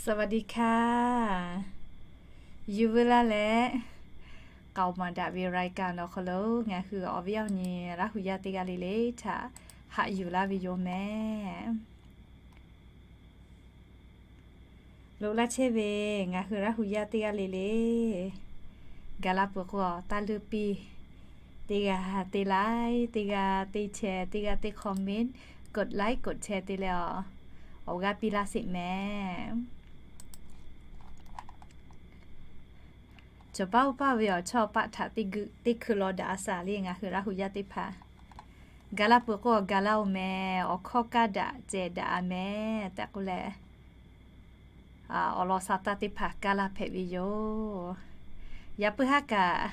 สวัสดีค่ะ Yuˬ veu laˇ leh, k'aoˍ maˍ daꞈ ve รายการ awˬ hk'aw lo ngaˬ hui awˬ viˉ awˬ nyi Laˇ hu yaˇ teˇ g'aˇ le le htaꞈ haꞈ yuˬ laˇ ve yoˬ mehˍ. Loꞈ laˇ chehˇ ve ngaˬ hui Laˇ hu yaˇ teˇ g'aˇ le le, gaˬ la peuˬ k'o, taˇ leuˇ piˇ. Teˇ g'aˇ te like, teˇ g'aˇ te share, teˇ g'aˇ te comment, กดไลค์ กดแชร์ te leh awˬ g'aˇ piˇ laˇ sheˍ mehˍ. Cawˬ paˉ uˉ paˇ ve awˬ chawˇ paˆ htaꞈ teˇ hkui law daꞈ a shaˍ le ngaˬ hui Laˇ hu yaˇ teˇ hpaˍ. Gaˬ la peuˬ k'o, gaˬ la oˬ mehˍ, awˬ hkawˇ kaˇ daꞈ cehˬ daꞈ a mehˍ tehꞈ k'oˆ leh, awˬ lawn sha taˇ teˇ hpaˍ kaˇ laˇ hpehꞈ ve yoˬ. Yaꞈ puiˉ haˉ kaꞈ,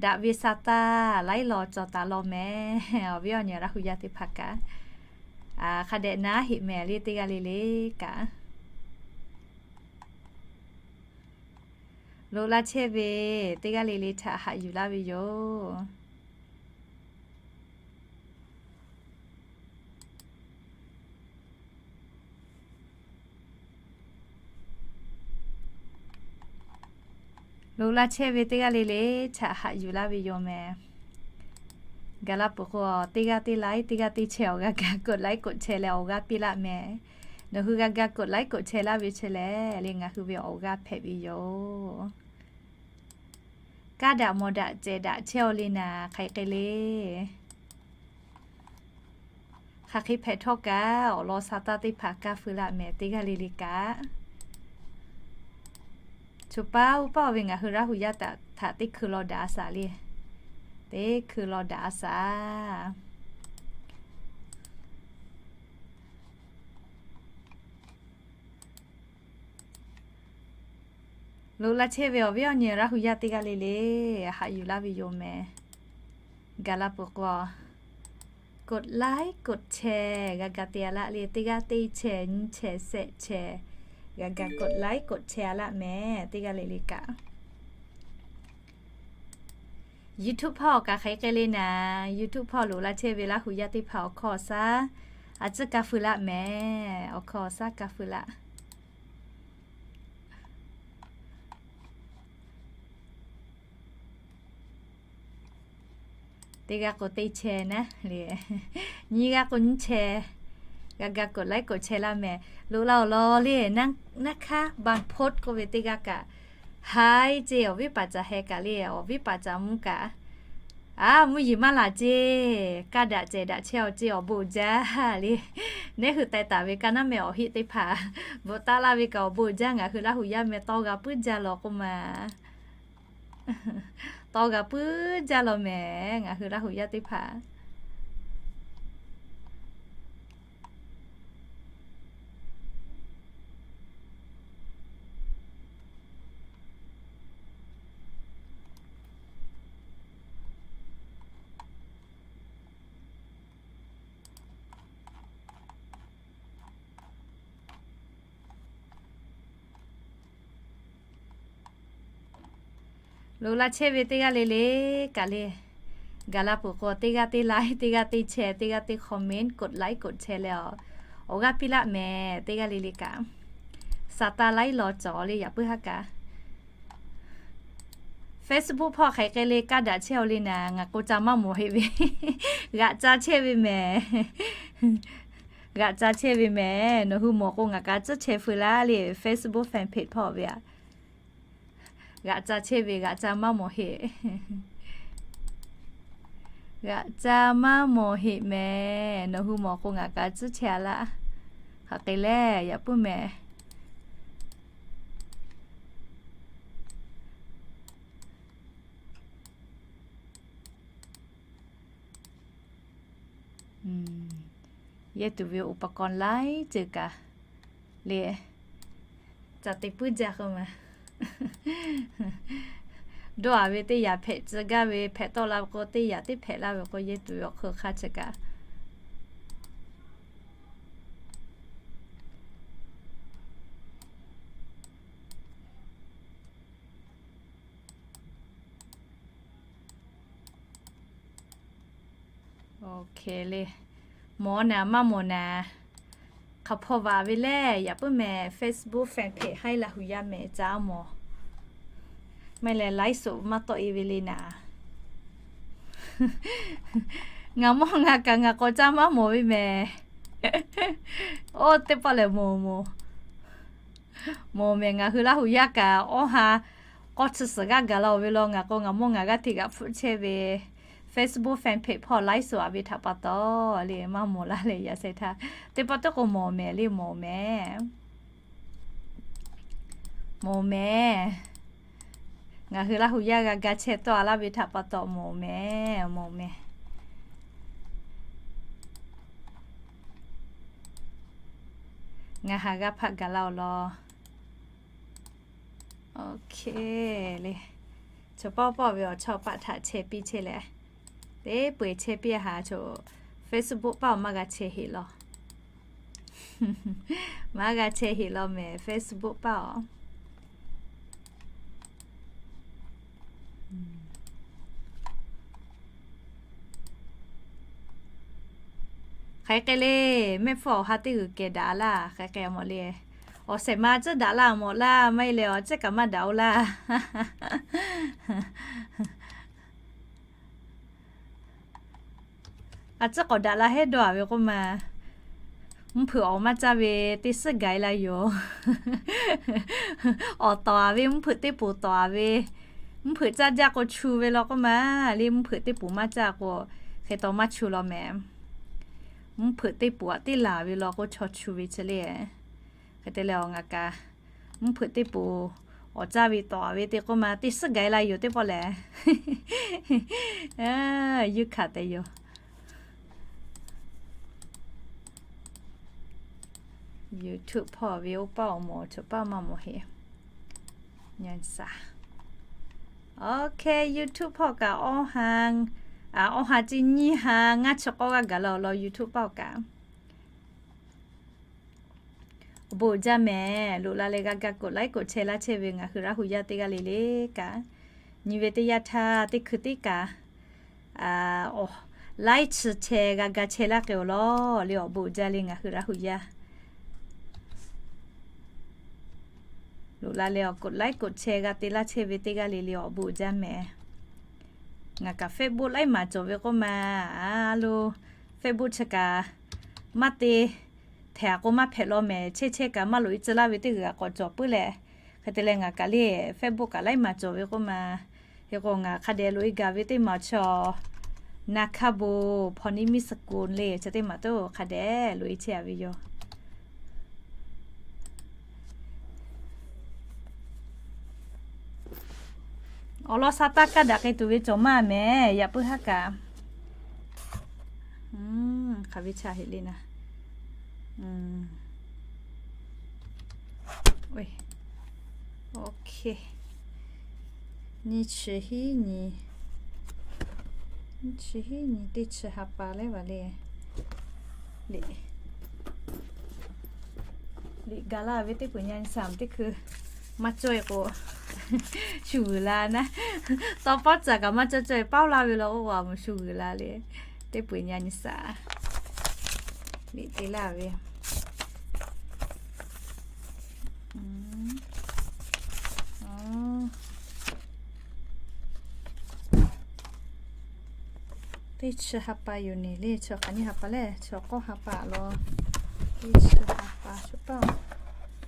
daꞈ ve sha taˇ laiˉ law cawˬ taˍ law mehˍ. Awˬ viˉ awˬ nyi Laˇ hu yaˇ teˇ hpaˍ kaꞈ, hk'a dehꞈ naˉ heꞈ mehˍ le teˇ g'aˇ le le kaꞈ. Loꞈ laˇ chehˇ ve teˇ g'aˇ le le htaꞈ haꞈ yuˬ laˇ ve yoˬ. Loꞈ laˇ chehˇ ve teˇ g'aˇ le le htaꞈ haꞈ yuˬ laˇ ve yoˬ mehˍ. Gaˬ la peuˬ k'o, teˇ g'aˇ te like, teˇ g'aˇ te share, awˬ g'aˇ ga กดไลค์ กดแชร์ leh awˬ g'aˇ piˇ laˇ mehˍ. Nawˬ hui g'a ga กดไลค์ กดแชร์ laˇ ve chi lehˬ le ngaˬ hui ve awˬ g'aˇ hpehꞈ ve yoˬ. Kaˇ daꞈ mawˬ daꞈ cehˬ daꞈ chehˇ aw le naˍ hk'aˬ hk'e le. Hk'aˬ hk'e hpehꞈ htawˇ kaꞈ, awˬ lawn sha taˇ teˇ hpaˍ kaˇ feu laˇ mehˍ teˇ g'aˇ le le kaꞈ. Cawˬ paˉ uˉ paˇ ve ngaˬ hui Laˇ hu yaˇ htaꞈ teˇ hkui law daꞈ a shaˍ le. Teˇ hkui law daꞈ a shaˍ. Loꞈ laˇ chehˇ ve awˬ viˉ awˬ nyi Laˇ hu yaˇ teˇ g'aˇ le le haꞈ yuˬ laˇ ve yoˬ mehˍ. Gaˬ la peuˬ k'o, กดไลค์ กดแชร์ g'a ga te a laˇ le. Teˇ g'aˇ te share, nyi share, share, share, g'a ga กดไลค์ กดแชร์ a laˇ mehˍ teˇ g'aˇ le le kaꞈ. YouTube hpawˇ awˬ kaꞈ hk'aˬ hk'e le naˍ, YouTube hpawˇ loꞈ laˇ chehˇ ve Laˇ hu yaˇ teˇ hpaˍ awˬ hkawˇ awˬ shaˉ a tcuhˉ kaˇ feu laˇ mehˍ. Awˬ hkawˇ awˬ shaˉ kaˇ feu laˇ. Teˇ g'aˇ k'o te share naˉ le, nyiˇ g'aˇ k'o nyiˇ share, g'a ga กดไลค์ กดแชร์ laˇ mehˍ. Loꞈ la awˬ lawn le, naˉ hkaˉ บางโพสต์ k'oˆ ve teˇ g'aˇ kaꞈ, haiˉ ceˇ awˬ viˉ paˍ caˍ heh kaꞈ le, awˬ viˉ paˍ caˍ mvuhˇ kaꞈ, a mvuhˇ yeˬ maˇ laˬ ceˇ, kaˇ daꞈ cehˬ daꞈ chehˇ aw ceˇ awˬ bon jaˇ le. Neˉ hui teh taˍ ve kaˇ naˉ meh awˬ heˆ teˇ hpaˍ bvuhꞈ taˍ laˇ ve kaꞈ awˬ bon jaˇ. Ngaˬ hui Laˇ hu yaˇ meh tawˇ g'a puiˉ jaˇ law k'oˆ ma. Tawˇ g'a puiˉ jaˇ law mehˍ ngaˬ hui Laˇ hu yaˇ teˇ hpaˍ. Loꞈ laˇ chehˇ ve teˇ g'aˇ le le kaꞈ le, gaˬ la peuˬ k'o teˇ g'aˇ te like, teˇ g'aˇ te share, teˇ g'aˇ te comment, กดไลค์ กดแชร์ leh awˬ g'aˇ piˇ laˇ mehˍ teˇ g'aˇ le le kaꞈ. Sha taˇ laiˉ law cawˬ le yaꞈ puiˉ haˉ kaꞈ. Facebook hpawˇ hk'aˬ hk'e le kaˇ daꞈ chehˇ aw le naˍ, ngaˬ k'o ca maˇ mawˬ heˆ ve. G'aꞈ ca chehˇ ve mehˍ. G'aꞈ ca chehˇ ve mehˍ. Nawˬ hui mawˬ k'o ngaˬ kaꞈ tcuhˉ chehˇ feu laˇ le. Facebook fan page hpawˇ ve a, g'aꞈ ca chehˇ ve, g'aꞈ ca maˇ mawˬ heˆ. G'aꞈ ca maˇ mawˬ heˆ mehˍ. Nawˬ hui mawˬ k'o ngaˬ kaꞈ tcuhˉ chehˇ a laˇ. Hk'aˬ hk'e le yaꞈ puiˉ mehˍ. Yehˇ tuˬ ve อุปกรณ์ laiˉ ceuˬ kaꞈ le, ca te puiˉ jaˇ k'oˆ ma. Dawˇ a ve teˇ yanˇ hpehꞈ tcuh gaˇ ve hpehꞈ tawˆ la ve k'o, teˇ yanˇ teˇ hpehꞈ laˇ ve k'o, yehˇ tuˬ ve awˬ hk'aw hk'aˇ chi kaꞈ. Oˇ hk'e le, mawˬ naˍ maˇ mawˬ naˍ, Hk'aˬ hpawˇ vaꞈ ve lehˬ, yaꞈ puiˉ mehˍ Facebook fan page Haiˉ Laˇ Huˍ Yaˇ mehˍ caˉ mawˬ. Maˇ heˆ leh ไลฟ์สด maˇ tawˆ e ve le naˍ. Ngaˬ mawˇ ngaˬ kaꞈ ngaˬ k'awꞈ caˇ maˇ mawˬ ve mehˍ. Oˇ teˇ pawˆ lehˬ mawˬ mawˬ. Mawˬ mehˍ, ngaˬ hui Laˇ Huˍ Yaˇ kaꞈ awˇ ha k'awˇ chi suhˍ g'aˇ gaˬ la-oˬ ve law, ngaˬ k'o ngaˬ mawˇ ngaˬ g'aˇ hteꞈ g'aꞈ hpfuhˆ chehˇ ve Facebook fan page hpawˇ ไลฟ์สด a ve htaꞈ pa taw le maˇ mawˬ laˇ leh yaꞈ sheh htaˇ teˇ pawˆ teˇ k'o mawˬ mehˍ le, mawˬ mehˍ. Mawˬ mehˍ. Ngaˬ hui Laˇ Huˍ Yaˇ g'a ga chehˇ tawˆ a laˇ ve htaꞈ pa taw mawˬ mehˍ, mawˬ mehˍ. Ngaˬ ha g'aˇ hpaˆ gaˬ laˇ-oˬ law. OK le. Chaw pawˆ pawˆ ve awˬ chawˇ paˆ htaꞈ chehˇ piˇ chehˇ leh, teˇ peu-eˬ chehˇ piˇ a haꞈ chaw Facebook paˆ awˬ maˇ g'a chehˇ heˆ law. Maˇ g'a chehˇ heˆ law mehˍ Facebook paˆ awˬ. Hk'aˬ hk'e le, mehˆ hpfuhˇ awˬ ha teˇ g'uiˬ kehˬ daꞈ laˇ, hk'aˬ hk'e mawˬ le. Awˬ shehˍ ma tcuhˉ daꞈ laˇ mawˬ laˇ, maˇ heˆ leh awˬ cehˉ kaꞈ maˇ daꞈ-oˬ laˇ. A tcuhˉ k'awꞈ daꞈ la hehˉ dawˇ a ve k'oˆ ma, mvuhˇ hpeuꞈ awˬ maˇ caˇ ve teˇ suhˉ gaˬ e la yoˬ. Awˬ tawˍ a ve mvuhˇ hpeuꞈ teˇ poˍ tawˍ a ve, mvuhˇ hpeuꞈ caˇ jaˇ k'o chu ve law k'oˆ ma, le mvuhˇ hpeuꞈ teˇ poˍ maˇ caˇ k'o, hk'e taw maˇ chu law mehˍ. Mvuhˇ hpeuꞈ teˇ poˍ aꞈ teˇ laˬ ve law k'o chaw chu ve chi le. Hk'e te leh awˬ ngaˬ kaꞈ mvuhˇ hpeuꞈ teˇ poˍ awˬ caˇ ve tawˍ ve te k'oˆ ma teˇ suhˉ gaˬ e la yoˬ teˇ pawˆ lehˬ. Yuˇ hkanˍ tehꞈ yoˬ. YouTube hpawˇ ve oˇ paˆ awˬ mawˬ chaw paˆ maˇ mawˬ heˆ. Nyi sa. OK, YouTube hpawˇ kaꞈ awˇ ha, awˇ ha ci nyiˇ ha ngaˇ chi k'awˇ g'aˇ gaˬ la-oˬ law YouTube paˆ awˬ kaꞈ. Awˬ bon uiˍ jaˇ mehˍ. Loꞈ la leh g'a ga กดไลค์ กดแชร์ laˇ chehˇ ve ngaˬ hui Laˇ huˍ yaˇ teˇ g'aˇ le le kaꞈ, nyi ve teˇ yanˇ htaˇ teˇ hkui teˇ kaꞈ, laiˉ chi chehˇ g'a ga chehˇ laˇ k'ai-oˬ law le. Awˬ bon uiˍ jaˇ le ngaˬ hui Laˇ huˍ yaˇ. Loꞈ la leh awˬ กดไลค์ กดแชร์ g'a te laˇ chehˇ ve teˇ g'aˇ le le awˬ bon uiˍ jaˇ mehˍ. Ngaˬ kaꞈ Facebook laiˉ maˍ cawˬ ve k'oˆ ma, a lo Facebook chi kaꞈ maˇ te hteꞈ a k'o maˇ hpehꞈ law mehˍ. Chehˇ chehˇ kaꞈ maˇ loꞈ e tcuh laˇ ve teˇ g'uiˬ a k'awꞈ cawˬ puiˉ leh, hk'e te leh ngaˬ kaꞈ le Facebook kaꞈ laiˉ maˍ cawˬ ve k'oˆ ma. Hk'e k'o ngaˬ hk'a dehꞈ loꞈ e gaˬ ve teˇ maˬ chaw, na hkaˇ bon hpaw niˇ miˇ suh kon le chi teˇ maˬ toˇ hk'a dehꞈ loꞈ e chehˇ a ve yoˬ. Awˬ lawn sha taˇ kaˇ daꞈ k'ai tuˬ ve cawˬ maˇ mehˍ. Yaꞈ puiˉ haˉ kaꞈ, hk'aˬ ve chaˇ heˆ le naˍ. OK, nyiˇ chi hiˉ nyi, nyiˇ chi hiˉ nyi teˇ chi ha pa leh va le. Liꞈ, liꞈ ga laˇ ve teˇ peuˬ nyi a nyi saˍ teˇ hkui maˇ cawˇ e k'o, shu g'uiˬ la naˉ. Tawˇ pawˆ tcuh kaꞈ maˇ cawˇ cawˇ e paoˉ laˇ ve law k'o, a mvuhˬ shu g'uiˬ la le. Teˇ peuˬ nyi a nyi saˍ, liꞈ te laˇ ve teˇ chi ha pa yoˬ neˬ le. Chi hk'aˬ nyiˇ ha pa leh chi k'awˇ ha pa law. Teˇ chi ha pa shu paˇ.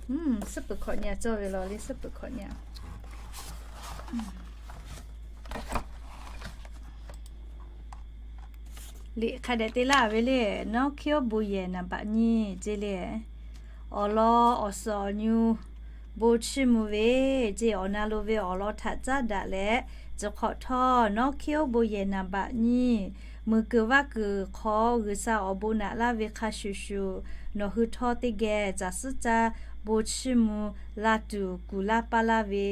Suhˉ peuˬ hkawꞈ nyi a cawˇ ve law le, suhˉ peuˬ hkawꞈ nyi a. Liꞈ hk'a dehꞈ te laˇ ve le, Nawˉ hkiˉ oˉ bon yehˬ naˍ baꞈ nyiˇ ceˇ le. Awˬ lawn awˬ suhˍ awˬ nyi bon chiˇ mvuh ve ceˇ, awˬ na lo ve awˬ lawn htaꞈ caˉ daꞈ leh, ciˬ hk'awꞈ htawˇ Nawˉ hkiˉ oˉ bon yehˬ naˍ baꞈ nyiˇ, muiˬ kuiˬ vaˇ kuiˬ hk'aw G'uiˬsha awˬ bon naꞈ laˇ ve hk'a shuˍ shuˍ, nawˬ hui htawˇ teˇ geh caˬ suhˉ caˇ bon chiˇ mvuh la tuˬ kuˬ laˇ paˇ laˇ ve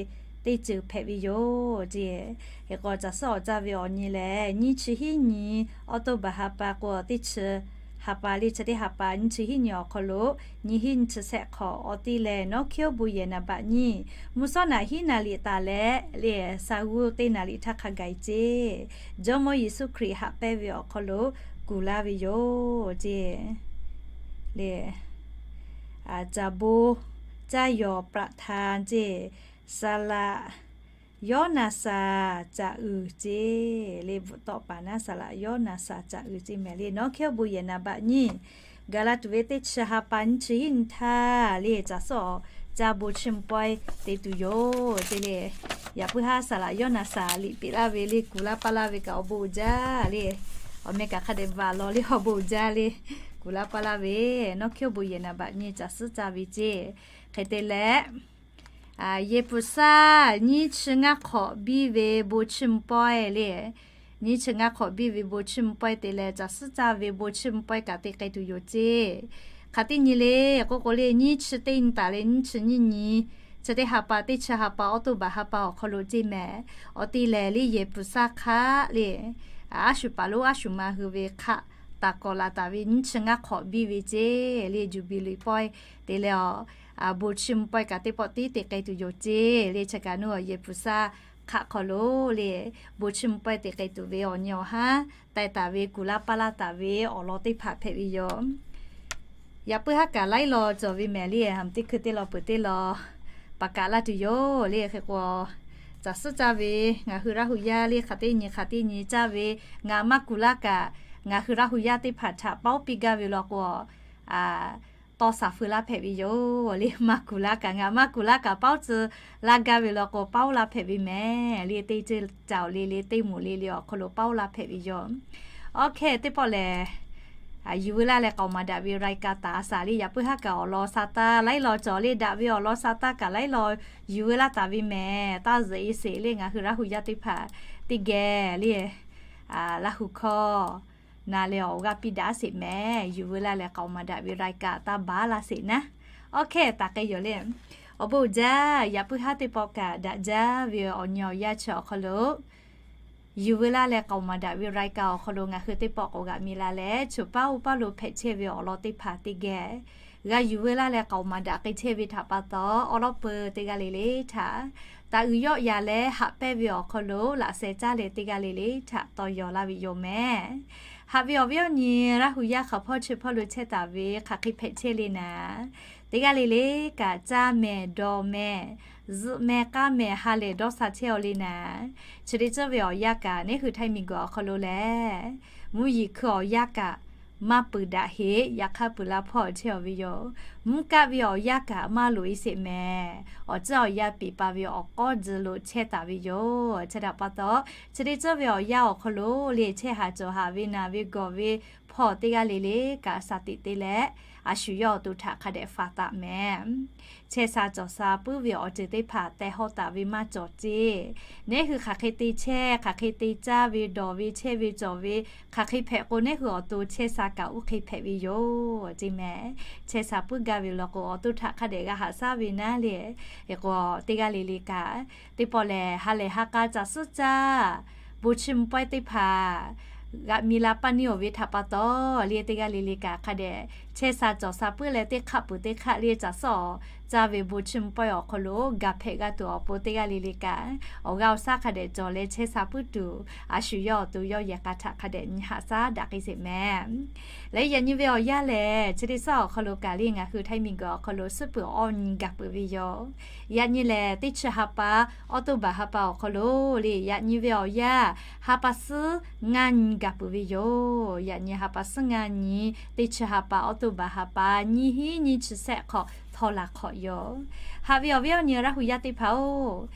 teˇ ceuˬ hpehꞈ ve yoˬ ceˇ. Hk'e k'o caˬ suhˉ awˬ caˇ ve awˬ nyi lehˬ, nyiˇ chi hiˉ nyi October ha pa k'o teˇ chi ha pa le, chi teˇ ha pa nyiˇ chi hiˉ nyi awˬ hk'aw lo, nyiˇ hiˉ nyiˇ chi shehˆ hk'awꞈ awˬ ti lehˬ, Nawˉ hkiˉ oˉ bon yehˬ naˍ baꞈ nyiˇ, mvuhˇ shawˉ naꞈ hiˉ naˍ liꞈ taˍ leh le, sa g'uˇ teˇ naˍ liꞈ htaˇ hk'a gaˬ e ceˇ. Jawˇmawˇ Yeˍsuˆ Hkriꞈ haꞈ pehnˇ ve awˬ hk'aw lo kuˬ laˇ ve yoˬ ceˇ le. Caˬ bon caˇ yawˬ ประธาน ceˇ, สละ yawˇ na saˍ caꞈ uiˍ ceˇ le. Bvuhꞈ tawˆ paˍ naˉ สละยอนาสา caꞈ uiˍ ceˇ mehˍ le. Nawˉ hkehˉ oˇ bon yehˬ naˍ baꞈ nyiˇ gaˬ la tuˬ ve teˇ chi ha pa nyiˇ chi hiˉ nyi htaˇ le, caˬ suhˉ awˬ caˇ bon chiˇ mvuh pawehˇ te tuˬ yoˬ ceˇ le. Yaꞈ puiˉ haˉ สละยอนาสา liꞈ peꞈ laˇ ve le, kuˬ laˇ paˇ laˇ ve kaꞈ awˬ bon uiˍ jaˇ le. Awˬ meh kaꞈ hk'a dehꞈ vaˬ lawˬ le, awˬ bon uiˍ jaˇ le. Kuˬ laˇ paˇ laˇ ve, nawˉ hkehˉ oˇ bon yehˬ naˍ baꞈ nyiˇ caˬ suhˉ caˇ ve ceˇ. Hk'e te leh, Yeˍpuˍsaˆ nyiˇ chi ngaˇ hk'awꞈ biˇ ve bon chiˇ mvuh pawehˇ le. Nyiˇ chi ngaˇ hk'awꞈ biˇ ve bon chiˇ mvuh pawehˇ te leh, caˬ suhˉ caˇ ve bon chiˇ mvuh pawehˇ kaꞈ te k'ai tuˬ yoˬ ceˇ. Hk'aˬ teˇ nyi le k'oˆ k'o le, nyiˇ chi teˇ nyi taˍ leh nyiˇ chi nyiˇ nyi, chi teˇ ha pa, teˇ chi ha pa, October ha pa awˬ hk'aw lo ceˇ mehˍ. Awˬ te lehˬ le, Yeˍpuˍsaˆ hk'aˆ le, aˉ shuˍ paˍ lonˉ aˉ shuˍ ma hui ve hk'aˆ taˍ kawꞈ laˬ taˍ ve nyiˇ chi ngaˇ hk'awꞈ biˇ ve ceˇ le, Jubilee pawehˇ te leh, awˬ, bon chiˇ mvuh pawehˇ kaꞈ teˇ pawˆ tiˉ te k'ai tuˬ yoˬ ceˇ le. Chi kaꞈ nawˉ Yeˍpuˍsaˆ hk'aˆ hk'aw lo le, bon chiˇ mvuh pawehˇ te k'ai tuˬ ve awˬ nyi awˬ haˉ taiˍ taˍ ve, kuˬ laˇ paˇ laˇ taˍ ve awˬ lawn teˇ hpaˍ hpehꞈ ve yoˬ. Yaꞈ puiˉ haˉ kaꞈ laiˉ law cawˬ ve mehˍ le, ha teˇ hkui teˇ law peuˬ teˇ law paˍ kaꞈ laˇ tuˬ yoˬ le. Hk'e k'o, caˬ suhˉ caˇ ve ngaˬ hui Laˇ hu yaˇ le, hk'aˬ teˇ nyi hk'aˬ teˇ nyi caˇ ve, ngaˬ maˇ kuˬ laˇ kaꞈ, ngaˬ hui Laˇ hu yaˇ teˇ hpaˍ htaꞈ paoˉ piˇ gaˇ ve law k'o, tawˇ shaˍ feu laˇ hpehꞈ ve yoˬ le. Maˇ kuˬ laˇ kaꞈ, ngaˬ maˇ kuˬ laˇ kaꞈ paoˉ tcuh laˇ gaˇ ve law k'o, paoˉ laˇ hpehꞈ ve mehˍ le. Teˇ ceuˬ caoˬ le le, teˇ moˍ le le awˬ hk'aw lo paoˉ laˇ hpehꞈ ve yoˬ. Awˬ hkehˉ teˇ pawˆ lehˬ, yuˬ veu laˇ leh k'aoˍ maˍ daꞈ ve รายการ taˍ a shaˍ le. Yaꞈ puiˉ haˉ kaꞈ awˬ lawn sa taˇ laiˉ law cawˬ le, daꞈ ve awˬ lawn sa taˇ kaꞈ laiˉ law yuˬ veu laˇ taˍ ve mehˍ. Taˇ zuhꞈ e sheˍ le, ngaˬ hui Laˇ hu yaˇ teˇ hpaˍ teˇ geh le, Laˇ hu hkawˇ na leh awˬ g'aˇ piˇ daꞈ sheˍ mehˍ. Yuˬ veu laˇ leh k'aoˍ maˍ daꞈ ve รายการ taˇ baˬ laˇ sheˍ naˉ. Awˬ hkehˉ taˍ k'ai yoˬ le. Awˬ bon uiˍ jaˇ. Yaꞈ puiˉ haˉ teˇ pawˆ kaꞈ daꞈ jaˇ ve awˬ nyi awˬ yaˇ chi awˬ hk'aw lo yuˬ veu laˇ leh k'aoˍ maˍ daꞈ ve รายการ awˬ hk'aw lo ngaˬ hui teˇ pawˆ k'awꞈ g'aꞈ mi la leh, choˬ paˇ oˇ paˇ lo hpehꞈ chehˇ ve awˬ lawn teˇ hpaˍ teˇ geh g'a yuˬ veu laˇ leh k'aoˍ maˍ daꞈ k'ai chehˇ ve htaꞈ pa taw, awˬ lawn peuˬ teˇ g'aˇ le le htaꞈ taˍ uiˍ yawˆ yan leh haꞈ pehnˇ ve awˬ hk'aw lo laꞈ sheh caˇ leh teˇ g'aˇ le le htaꞈ taw yaw laˇ ve yoˬ mehˍ. Haꞈ ve awˬ viˉ awˬ nyi Laˇ hu yaˇ hk'aˬ hpawˇ chi hpawˇ lo chehˇ taˍ ve hk'aˬ hk'e hpehꞈ chehˇ le naˍ, teˇ g'aˇ le le kaꞈ caˇ mehˍ dawˬ mehˍ zuhꞈ mehˍ k'aˇ mehˍ ha lehˬ dawˇ sha chehˇ aw le naˍ. Chi teˇ ceuˬ ve awˬ yanˇ kaꞈ neˉ hui Htaiˇ miˬguiˬ awˬ hk'aw lo lehˬ, mvuhˇ yeˬ hkui awˬ yanˇ kaꞈ maˇ peuˬ daꞈ heˆ. Yaꞈ hk'aˇ peuˬ la hpawˇ chehˇ aw ve yoˬ. Mvuhˇ kaˆ ve awˬ yanˇ kaꞈ maˇ loꞈ e sheˍ mehˍ. Awˬ ceuˬ awˬ yanˇ piˍ pa ve awˬ k'awˇ tcuh lo chehˇ taˍ ve yoˬ. Chi htaꞈ pa taw, chi teˇ ceuˬ ve awˬ yanˇ awˬ hk'aw lo le chehˇ haˍ cawˬ haˍ ve naˬ ve gawˬ ve hpawˇ teˇ g'aˇ le le kaꞈ shaˍ tiꞈ te leh, a shu yawˇ awˬ to htaꞈ hk'a dehꞈ faˍ taˍ mehˍ. Chehˇ sha cawˬ sha puiˉ ve awˬ ceuˬ teˇ hpaˍ teh hawˇ taˍ ve maˇ cawˬ ceˇ. Neˉ hui hk'aˬ hk'e te chehˇ, hk'aˬ hk'e te caˇ ve dawˬ ve chehˇ ve cawˬ ve, hk'aˬ hk'e hpehꞈ k'o neˉ hui awˬ to chehˇ sha kaꞈ oˇ hk'e hpehꞈ ve yoˬ ceˇ mehˍ. Chehˇ sha puiˉ gaˇ ve law k'o, awˬ to htaꞈ hk'a dehꞈ g'a haꞈ shaˉ ve naˉ le. Hk'e k'o, teˇ g'aˇ le le kaꞈ teˇ pawˆ lehˬ ha lehˬ ha k'a caˬ suhˉ caˇ bon chiˇ mvuh pawehˇ teˇ hpaˍ g'aꞈ mi la paˇ neˇ oˬ ve htaꞈ pa taw le, teˇ g'aˇ le le kaꞈ hk'a dehꞈ chehˇ sha cawˬ sha puiˉ leh, teˇ hk'aˆ peuˬ teˇ hk'aˆ le caˬ suhˉ awˬ caˇ ve bon chiˇ mvuh pawehˇ awˬ hk'aw lo gaˬ hpehꞈ g'a tuˬ awˬ pon teˇ g'aˇ le le kaꞈ awˬ g'aˇ awˬ shaˉ hk'a dehꞈ cawˬ leh chehˇ sha puiˉ tuˬ, a shu yawˇ awˬ to yawˇ yehˬ k'a htaꞈ hk'a dehꞈ nyi haꞈ shaˉ daꞈ k'ai sheˍ mehˍ. Leh yaꞈ nyi ve awˬ yanˇ lehˬ, chi teˇ suhˉ awˬ hk'aw lo kaꞈ le ngaˬ hui Htaiˇ miˬguiˬ awˬ hk'aw lo suhˉ peuˬ awˇ nyi gaˬ peuˬ ve yoˬ. Yaꞈ nyi lehˬ teˇ chi ha pa, October ha pa awˬ hk'aw lo le, yaꞈ nyi ve awˬ yanˇ ha pa suhˉ ngaˇ nyi gaˬ peuˬ ve yoˬ. Yaꞈ nyi ha pa suhˉ ngaˇ nyi, teˇ chi ha pa October ha pa nyiˇ hinˉ nyiˇ chi shehˆ hk'awꞈ htawˇ laˬ hk'awꞈ yoˬ. Haꞈ ve awˬ viˉ awˬ nyi Laˇ hu yaˇ teˇ hpaˍ-oˬ,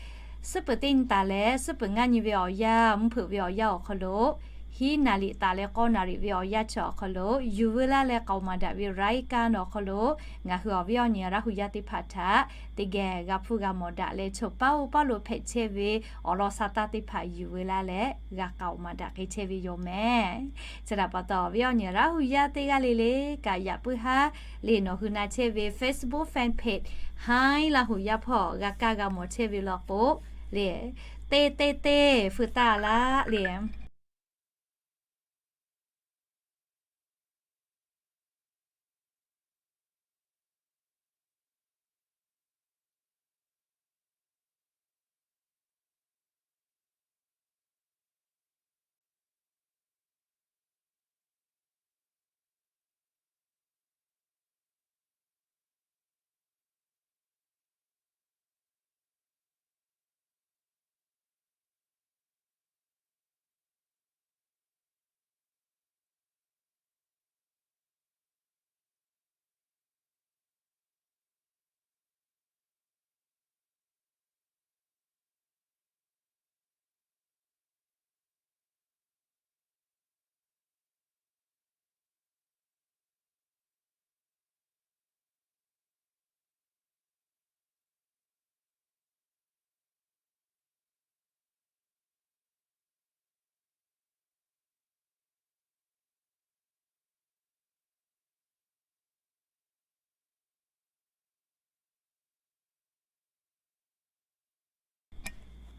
suhˉ peuˬ teˇ nyi taˍ leh suhˉ peuˬ ngaˇ nyi ve awˬ yanˇ, mvuhˇ hpeuꞈ ve awˬ yanˇ awˬ hk'aw lo hiˉ naˍ riˍ taˍ leh k'awˇ naˍ riˍ ve awˬ yanˇ chi awˬ hk'aw lo yuˬ veu laˇ leh k'aoˍ maˍ daꞈ ve รายการ awˬ hk'aw lo ngaˬ hui awˬ viˉ awˬ nyi Laˇ hu yaˇ teˇ hpaˍ htaꞈ teˇ geh g'a hpuˇ g'a mawˬ daꞈ leh, choˬ paˇ oˇ paˇ lo hpehꞈ chehˇ ve awˬ lawn sha taˇ teˇ hpaˍ yuˬ veu laˇ leh g'a k'aoˍ maˍ daꞈ k'ai chehˇ ve yoˬ mehˍ. Chi htaꞈ pa taw awˬ viˉ awˬ nyi Laˇ hu yaˇ teˇ g'aˇ le le kaꞈ yaꞈ puiˉ haˉ le nawˬ hui na chehˇ ve Facebook fan page Htaiˇ Laˇ hu yaˇ hpawˇ g'a kaˇ g'a mawˬ chehˇ ve law k'o le, teˇ teˇ teˇ feu taˇ laˇ le.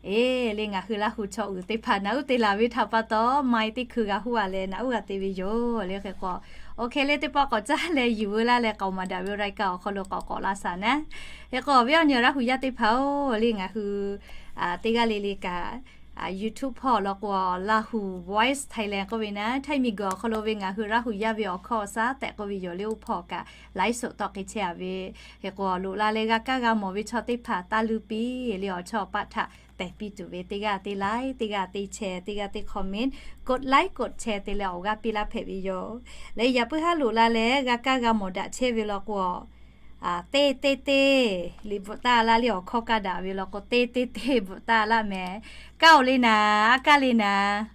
Eˬ, le ngaˬ hui Laˇ huˍ chaw uiˍ teˇ hpaˍ naꞈ uˉ te laˬ ve htaꞈ pa taw, maˇ e teˇ hkui g'a huˉ a leh naꞈ uˉ g'a te ve yoˬ le. Hk'e k'o, OK le, teˇ pawˆ k'awꞈ caˇ leh yuˬ veu laˇ leh k'aoˍ maˍ daꞈ ve raiˍ kaˆ awˬ hk'aw lo k'awꞈ k'awꞈ laˇ shaˍ naˉ. Hk'e k'o, awˬ viˉ awˬ nyi Laˇ huˍ yaˇ teˇ hpaˍ-oˬ, le ngaˬ hui teˇ g'aˇ le le kaꞈ YouTube hpawˇ law k'o, Laˇ huˍ Voice Thailand k'oˆ ve naˉ, Htaiˇ miˬguiˬ awˬ hk'aw lo ve ngaˬ hui Laˇ huˍ yaˇ ve awˬ hkawˇ awˬ shaˉ tehꞈ k'oˆ ve yoˬ le, oˇ hpawˇ kaꞈ live show tawˆ hk'e chehˇ a ve. Hk'e k'o, loꞈ la leh g'a kaˇ g'a mawˬ ve chaw teˇ hpaˍ taˇ luˇ piˇ le, awˬ chawˇ awˬ paˆ htaꞈ tehˬ piˇ tuˬ ve teˇ g'aˇ teˇ like, teˇ g'aˇ teˇ share, teˇ g'aˇ teˇ comment, กดไลค์ กดแชร์ te leh awˬ g'aˇ piˇ laˇ hpehꞈ ve yoˬ. Leh yaꞈ puiˉ haˉ loꞈ la leh g'a kaˇ g'a mawˬ daꞈ chehˇ ve law k'o, teˇ teˇ teˇ liꞈ bvuhꞈ taˇ laˇ le, awˬ hkawˇ kaˇ daꞈ ve law k'o, teˇ teˇ teˇ bvuhꞈ taˇ laˇ mehˍ. Kaˇ-oˬ le naˍ, aˉ kaˇ le naˍ.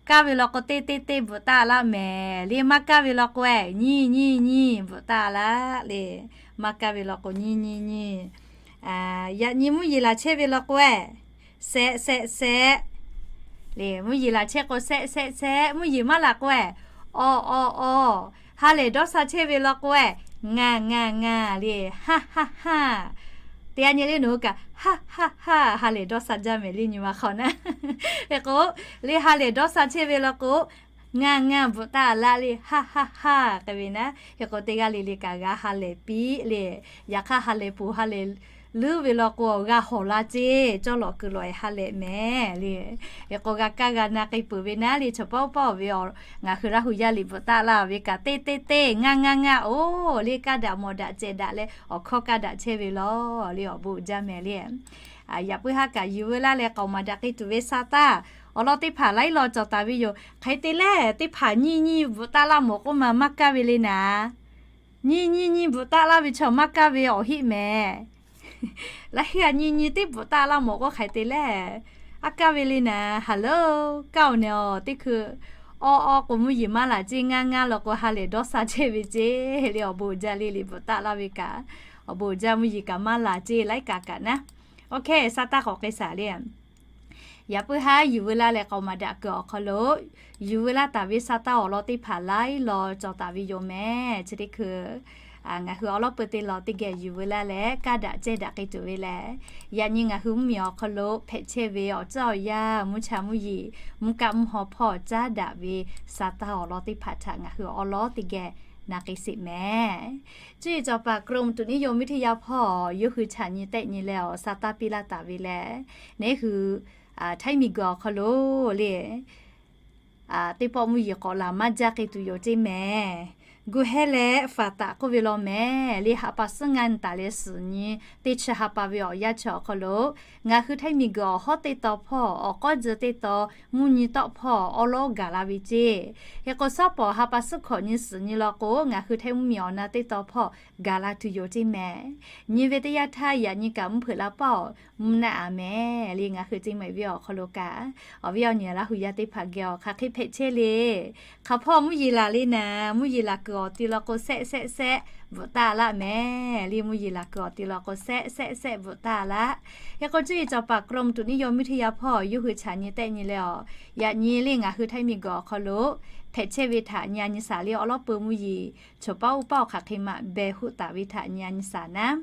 Kaˇ ve law k'o, teˇ teˇ teˇ bvuhꞈ taˇ laˇ mehˍ le. Maˇ kaˇ ve law k'o, nyiˇ nyiˇ nyiˇ bvuhꞈ taˇ laˇ le. Maˇ kaˇ ve law k'o, nyiˇ nyiˇ nyiˇ. Yaꞈ nyi mvuhˇ yeˬ laˬ chehˇ ve law k'o, shehˆ shehˆ shehˆ le. Mvuhˇ yeˬ laˬ chehˇ k'o, shehˆ shehˆ shehˆ. Mvuhˇ yeˬ maˇ laˬ k'o, awˬ awˬ awˬ. Ha lehˬ dawˇ sha chehˇ ve law k'o, ngaˬ ngaˬ ngaˬ le, haˆ haˆ haˆ. Teˇ g'aˇ nyi le nawˬ hui kaꞈ, haˆ haˆ haˆ, ha lehˬ dawˇ sha jaˇ mehˍ le nyi ma hk'aw naˉ. Hk'e k'o, le ha lehˬ dawˇ sha chehˇ ve law k'o, ngaˬ ngaˬ bvuhꞈ taˇ laˇ le, haˆ haˆ haˆ k'ai ve naˉ. Hk'e k'o, teˇ g'aˇ le le kaꞈ g'a ha lehˬ piˇ le. Yaꞈ hk'aˇ ha lehˬ poˬ ha lehˬ leuˉ ve law k'o, g'a hawˍ la ceˇ, cawˇ lawꞈ kuiˬ lawꞈ e ha lehˬ mehˍ le. Hk'e k'o, g'a kaˇ g'a na k'ai peuˬ ve naˉ le, chaw paˆ uˉ paˆ ve ngaˬ hui Laˇ huˍ yaˇ liꞈ bvuhꞈ taˇ laˇ ve kaꞈ, teˇ teˇ teˇ, ngaˇ ngaˇ ngaˇ, oˬ le, kaˇ daꞈ mawˬ daꞈ cehˬ daꞈ leh awˬ hkawˇ kaˇ daꞈ chehˇ ve law le, awˬ bon uiˍ jaˇ mehˍ le. Yaꞈ puiˉ haˉ kaꞈ yuˬ veu laˇ leh k'aoˍ maˍ daꞈ k'ai tuˬ ve sa taˇ awˬ lawn teˇ hpaˍ laiˉ law cawˬ taˍ ve yoˬ. Hk'e te leh, teˇ hpaˍ nyiˇ nyiˇ bvuhꞈ taˇ laˇ mawˬ k'oˆ ma maˇ kaˇ ve le naˍ. Nyiˇ nyiˇ nyiˇ bvuhꞈ taˇ laˇ ve chaw maˇ kaˇ ve awˬ heˆ mehˍ. Laiˉ g'aˇ nyiˇ nyiˇ teˇ bvuhꞈ taˇ laˇ mawˬ k'o, hk'e te leh, aˉ kaˇ ve le naˍ. Hello, kaˇ-oˬ nehˬ, awˬ teˇ hkui awˇ awˇ k'o mvuhˇ yeˬ maˇ laˬ ceˇ, ngaˇ ngaˇ law k'o ha lehˬ dawˇ sha chehˇ ve ceˇ le, awˬ bon uiˍ jaˇ le, liꞈ bvuhꞈ taˇ laˇ ve kaꞈ, awˬ bon uiˍ jaˇ, mvuhˇ yeˬ kaꞈ maˇ laˬ ceˇ, laiˉ kaꞈ kaꞈ naˉ. OK, sa taˇ k'awꞈ k'ai shaˍ le. Yaꞈ puiˉ haˉ yuˬ veu laˇ leh k'aoˍ maˍ daꞈ kuiˬ awˬ hk'aw lo yuˬ veu laˇ taˍ ve sa taˇ awˬ lawn teˇ hpaˍ laiˉ law cawˬ taˍ ve yoˬ mehˍ. Chi teˇ hkui ngaˬ hui awˬ lawˉ peu te law teˇ geh yuˬ veu laˇ leh kaˇ daꞈ cehˇ daꞈ k'ai tuˬ ve lehˬ, yaꞈ nyi ngaˬ hui mvuhˇmiˬ awˬ hk'aw lo hpehꞈ chehˇ ve awˬ tcuhˉ awˬ yanˇ, mvuhˇ cha mvuhˇ yeˬ, mvuhˇ kaˆ mvuhˇ haw hpawˇ caˉ daꞈ ve sa taˇ awˬ lawn teˇ hpaˍ htaꞈ ngaˬ hui awˬ lawn teˇ geh na k'ai sheˍ mehˍ. Cuˇ yiˍ cawˬ paˍ กรมอุตุนิยมวิทยา hpawˇ yawˇ hui chaꞈ nyi tehˆ nyi leh awˬ sa taˇ piˇ laˇ taˍ ve lehˬ, neˉ hui Htaiˇ miˬguiˬ awˬ hk'aw lo le teˇ pawˆ mvuhˇ yeˬ k'awꞈ laˬ maˇ jaˇ k'ai tuˬ yoˬ ceˇ mehˍ. Gu hehˉ leh faˍ taˍ k'oˆ ve law mehˍ le, ha pa suhˉ ngaˇ nyi taˍ leh suhˍ nyi teˇ chi ha pa ve awˬ yanˇ chi awˬ hk'aw lo ngaˬ hui Htaiˇ miˬguiˬ awˬ hawˉ teˇ taw hpawˇ awˬ k'awˉ tcuh teˇ taw mvuhˇ nyi tawˆ hpawˇ awˉ lawˉ gaˬ la ve ceˇ. Hk'e k'o, shaˉ pawˍ ha pa suhˉ hkawꞈ nyi suhˍ nyi law k'o, ngaˬ hui Htaiˇ mvuhˇmiˬ awˬ na teˇ taw hpawˇ gaˬ la tuˬ yoˬ ceˇ mehˍ. Nyi ve teˇ yanˇ htaˇ yaꞈ nyi kaꞈ mvuhˇ hpeuꞈ la paˇ awˬ mvuhˇ naˆ a mehˍ le, ngaˬ hui ceˇ mehˍ ve awˬ hk'aw lo kaꞈ, awˬ viˉ awˬ nyi Laˇ huˍ yaˇ teˇ hpaˍ geh awˬ hk'aˬ hk'e hpehꞈ chehˇ le. Hk'aˬ hpawˇ mvuhˇ yeˬ laˬ le naˍ, mvuhˇ yeˬ laˬ kuiˬ awˬ ti law k'o, shehˆ shehˆ shehˆ bvuhꞈ taˇ laˇ mehˍ le, mvuhˇ yeˬ laˬ kuiˬ awˬ ti law k'o, shehˆ shehˆ shehˆ bvuhꞈ taˇ laˇ. Hk'e k'o, cuˇ yiˍ cawˬ paˍ กรมอุตุนิยมวิทยา hpawˇ yawˇ hui chaꞈ nyi tehˆ nyi leh awˬ, yaꞈ nyi le ngaˬ hui Htaiˇ miˬguiˬ awˬ hk'aw lo hpehꞈ chehˇ ve htaꞈ nyi a nyi shaˍ le, awˉ lawˉ peu mvuhˇ yeˬ chaw paˉ uˉ paˆ awˬ hk'aˬ hk'e maꞈ behˬ hoˆ taˍ ve htaꞈ nyi a nyi shaˍ naˉ.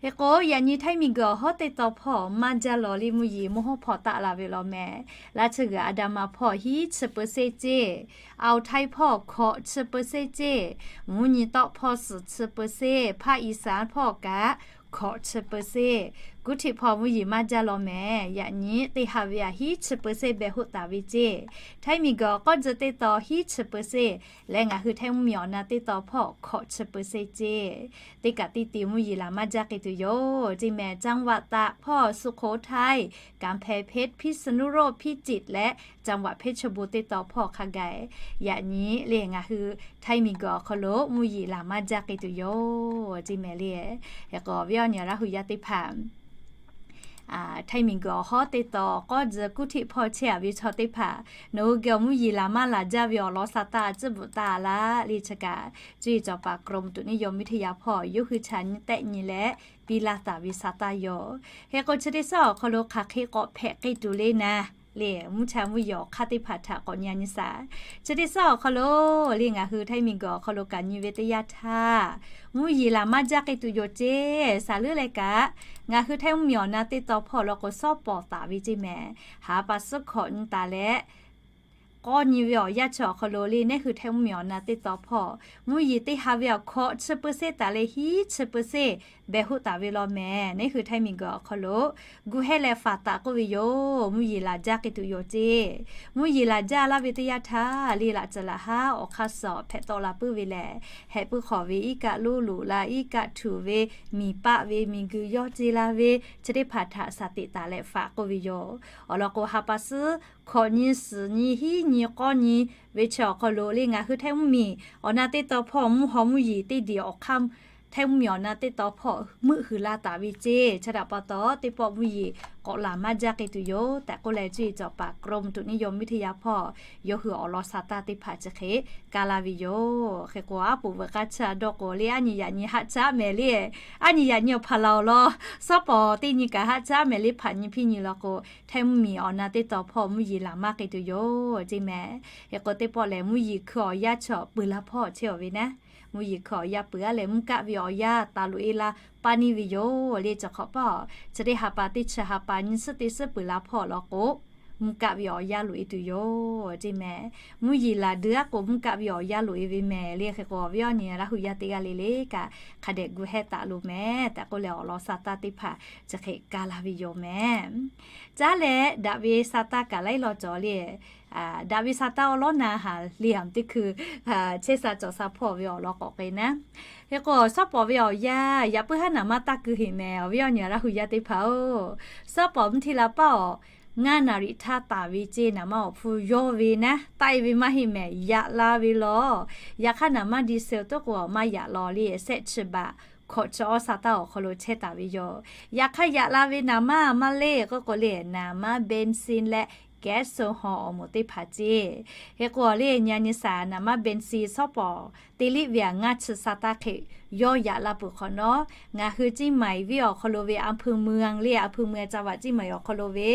Hk'e k'o, yaꞈ nyi Htaiˇ miˬguiˬ awˬ hawˉ teˇ taw hpawˇ maˇ jaˇ lawˬ le, mvuhˇ yeˬ mvuhˇ hawˉ hpawˇ taˆ la ve law mehˍ. Laˇ chi g'uiˬ Aˍdanˍ ma hpawˇ hiˉ chi เปอร์เซ็นต์ ceˇ, Awˬ htaiˇ hpawˇ hkawꞈ chi เปอร์เซ็นต์ ceˇ, mvuhˇ nyi tawˆ hpawˇ suhˍ chi เปอร์เซ็นต์, hpaˆ Iˍsaˍ hpawˇ kaꞈ hkawꞈ chi เปอร์เซ็นต์. Guˇ htiꞈ hpawˇ mvuhˇ yeˬ maˇ jaˇ lawˬ mehˍ. Yaꞈ nyi teˇ ha ve aꞈ hiˉ chi เปอร์เซ็นต์ behˬ hoˆ taˍ ve ceˇ. Htaiˇ miˬguiˬ awˬ k'awˉ tcuh teˇ taw hiˉ chi เปอร์เซ็นต์ leh ngaˬ hui Htaiˇ mvuhˇmiˬ awˬ na teˇ taw hpawˇ hkawꞈ chi เปอร์เซ็นต์ ceˇ. Teˇ kaꞈ teˇ te mvuhˇ yeˬ laˬ maˇ jaˇ k'ai tuˬ yoˬ ceˇ mehˍ. จังหวัดตาก hpawˇ สุโขทัย, กำแพงเพชร, พิษณุโลก, พิจิตร leh จังหวัดเพชรบูรณ์ teˇ taw hpawˇ hk'a gaˬ, yaꞈ nyi le ngaˬ hui Htaiˇ miˬguiˬ awˬ hk'aw lo mvuhˇ yeˬ laˬ maˇ jaˇ k'ai tuˬ yoˬ ceˇ mehˍ le. Hk'e k'o, awˬ viˉ awˬ nyi Laˇ huˍ yaˇ teˇ hpaˍ Htaiˇ miˬguiˬ awˬ hawˉ teˇ taw k'awˉ tcuh kuˇ htiˆ hpawˇ chehˇ a ve chaw teˇ hpaˍ, nawˬ hui geh awˬ mvuhˇ yeˬ laˬ maˇ laˬ jaˇ ve awˬ lawn sa taˇ a tcuhˉ bvuhꞈ taˇ laˇ le chi kaꞈ, cuˇ yiˍ cawˬ paˍ กรมอุตุนิยมวิทยา hpawˇ yawˇ hui chaꞈ nyi tehˆ nyi leh piˇ laˇ taˍ ve sa taˇ yoˬ. Hk'e k'o, chi teˇ suhˉ awˬ hk'aw lo hk'aˬ hk'e k'awꞈ hpehꞈ k'ai tuˬ le naˍ. le, mvuhˇ cha mvuhˇ yeˬ awˬ hk'aˇ teˇ hpaˍ htaꞈ k'awꞈ nyi a nyi saˍ. Chi teˇ suhˉ awˬ hk'aw lo le, ngaˬ hui Htaiˇ miˬguiˬ awˬ hk'aw lo kaꞈ nyi ve teˇ yanˇ htaˇ, mvuhˇ yeˬ laˬ maˇ jaˇ k'ai tuˬ yoˬ ceˇ. Saˍ leuˉ leh kaꞈ, ngaˬ hui Htaiˇ mvuhˇ miˬ awˬ na teˇ taw hpawˇ law k'o, suhˉ pawˍ taˍ ve ceˇ mehˍ. Haˍ pa suhˉ hkawꞈ nyi taˍ leh k'awˇ nyi ve awˬ yanˇ chi awˬ hk'aw lo le, neˇ hui Htaiˇ mvuhˇ miˬ awˬ na teˇ taw hpawˇ mvuhˇ yeˬ teˇ ha ve awˬ hkawꞈ chi เปอร์เซ็นต์ taˍ leh hiˉ chi เปอร์เซ็นต์ behˬ hoˆ taˍ ve law mehˍ. Neˇ hui Htaiˇ miˬguiˬ awˬ hk'aw lo gu hehˇ leh faˍ taˍ k'oˆ ve yoˬ. Mvuhˇ yeˬ laˬ jaˇ k'ai tuˬ yoˬ ceˇ. Mvuhˇ yeˬ laˬ jaˇ laˇ ve teˇ yanˇ htaˇ le, laꞈ ceuˬ laꞈ haˉ awˬ hk'aˇ suhˍ hpehꞈ tawˆ la puiˉ ve lehˬ, hehꞈ puiˉ hk'awꞈ ve iˉ kaˆ loˇ loꞈ la, iˉ kaˆ htuꞈ ve, miˬ paˆ ve, miˬguiˬ yawˇ ce la ve, chi teˇ hpaˍ htaꞈ shaˍ teꞈ taˍ leh faˍ k'oˆ ve yoˬ. Awˬ lawn k'o, ha pa suhˉ hkawꞈ nyi, suhˍ nyi, hiˉ nyi, k'awˇ nyi ve chi awˬ hk'aw lo le, ngaˬ hui Htaiˇ mvuhˇ miˬ awˬ na teˇ taw hpawˇ mvuhˇ haw mvuhˇ yeˬ teˇ diˬ awˬ hk'aˇ Htaiˇ mvuhˇ miˬ awˬ na teˇ taw hpawˇ meuˆ hui la taˍ ve ceˇ. Chi htaꞈ pa taw, teˇ pawˆ mvuhˇ yeˬ k'awꞈ laˬ maˇ jaˇ k'ai tuˬ yoˬ tehꞈ k'oˆ leh, cuˇ yiˍ cawˬ paˍ กรมอุตุนิยมวิทยา hpawˇ yawˇ hui awˬ lawn sha taˇ teˇ hpaˍ chi hk'e kaˇ laˇ ve yoˬ. Hk'e k'o, aˉ poꞈ veuꞈ k'aˇ chi a dawˇ k'o le, aˉ nyi yaꞈ nyi haˆ caˉ mehˍ le, aˉ nyi yaꞈ nyi awˬ hpaˍ laˬ awˬ lawn suhˉ pawˍ teˇ nyi kaꞈ haˆ caˉ mehˍ le, hpaˍ nyi hpiˇ nyi law k'o, Htaiˇ mvuhˇ miˬ awˬ na teˇ taw hpawˇ mvuhˇ yeˬ laˬ maˇ k'ai tuˬ yoˬ ceˇ mehˍ. Hk'e k'o, teˇ pawˆ lehˬ mvuhˇ yeˬ hkui awˬ yanˇ chi peuˬ la hpawˇ chehˇ awˬ ve naˉ, mvuhˇ yeˬ hkui awˬ yanˇ peuˬ aˉ leh mvuhˇ kaˆ ve awˬ yanˇ taˍ loꞈ e la paˇ neˇ ve yoˬ le. Cawˬ hk'awꞈ paˇ, chi teˇ ha pa teˇ chi ha pa nyi suhˉ teˇ suhˉ peuˬ la hpawˇ law k'o, mvuhˇ kaˆ ve awˬ yanˇ loꞈ e tuˬ yoˬ ceˇ mehˍ. Mvuhˇ yeˬ laˬ dui aˉ k'o, mvuhˇ kaˆ ve awˬ yanˇ loꞈ e ve mehˍ le. Hk'e k'o, awˬ viˉ awˬ nyi Laˇ hui yaˇ teˇ g'aˇ le le kaꞈ hk'a dehꞈ gu hehˇ taˍ loˬ mehˍ tehꞈ k'oˆ leh, awˬ lawn sha taˇ teˇ hpaˍ chi hk'e kaˇ la ve yoˬ mehˍ. Caˉ leh daꞈ ve sha taˇ kaꞈ laiˉ law cawˬ le. Daꞈ ve sha taˇ awˉ lawˉ na haˍ le, aˬ teˇ hkui chehˇ sha cawˬ sha hpawˇ ve awˬ lawn k'awꞈ k'e naˉ. Hk'e k'o, suhˉ pawˍ ve awˬ yanˇ yaꞈ puiˉ haˉ naˍ manˇ taˇ keu heꞈ mehˍ. Awˬ viˉ awˬ nyi Laˇ hui yaˇ teˇ hpaˍ-oˬ, suhˉ pawˍ mvuhˇ hti la paˇ awˬ ngaˇ naˍ riˍ htaˇ taˍ ve ceˇ. Naˍ manˇ awˬ hpfuhˇ yawˇ ve naˉ taˆ e ve maˇ heˆ mehˍ, yaꞈ la ve law. Yaꞈ hk'aˇ naˍ manˇ di se toˉ k'o maˇ yaꞈ law le, sehˆ chi baꞈ hkawꞈ chi awˇ sha taˇ awˬ hk'aw lo chehˇ taˍ ve yoˬ. Yaꞈ hk'aˇ yaꞈ la ve naˍ manˇ maˇ le k'oˆ k'o le, naˍ manˇ เบนซิน leh แก๊สโซฮอล์ awˬ moˍ teˇ hpaˍ ceˇ. Hk'e k'o le, nyi a nyi saˍ, naˍ manˇ เบนซิน suhˉ pawˍ teˇ liˆ ve aꞈ ngaˇ chi sha taˇ hk'e yawˇ yaꞈ la peuˬ hk'awꞈ nawˉ, ngaˬ hui เชียงใหม่ venˇ awˬ hk'aw lo ve อำเภอเมือง le, อำเภอเมือง จังหวัดเชียงใหม่ awˬ hk'aw lo ve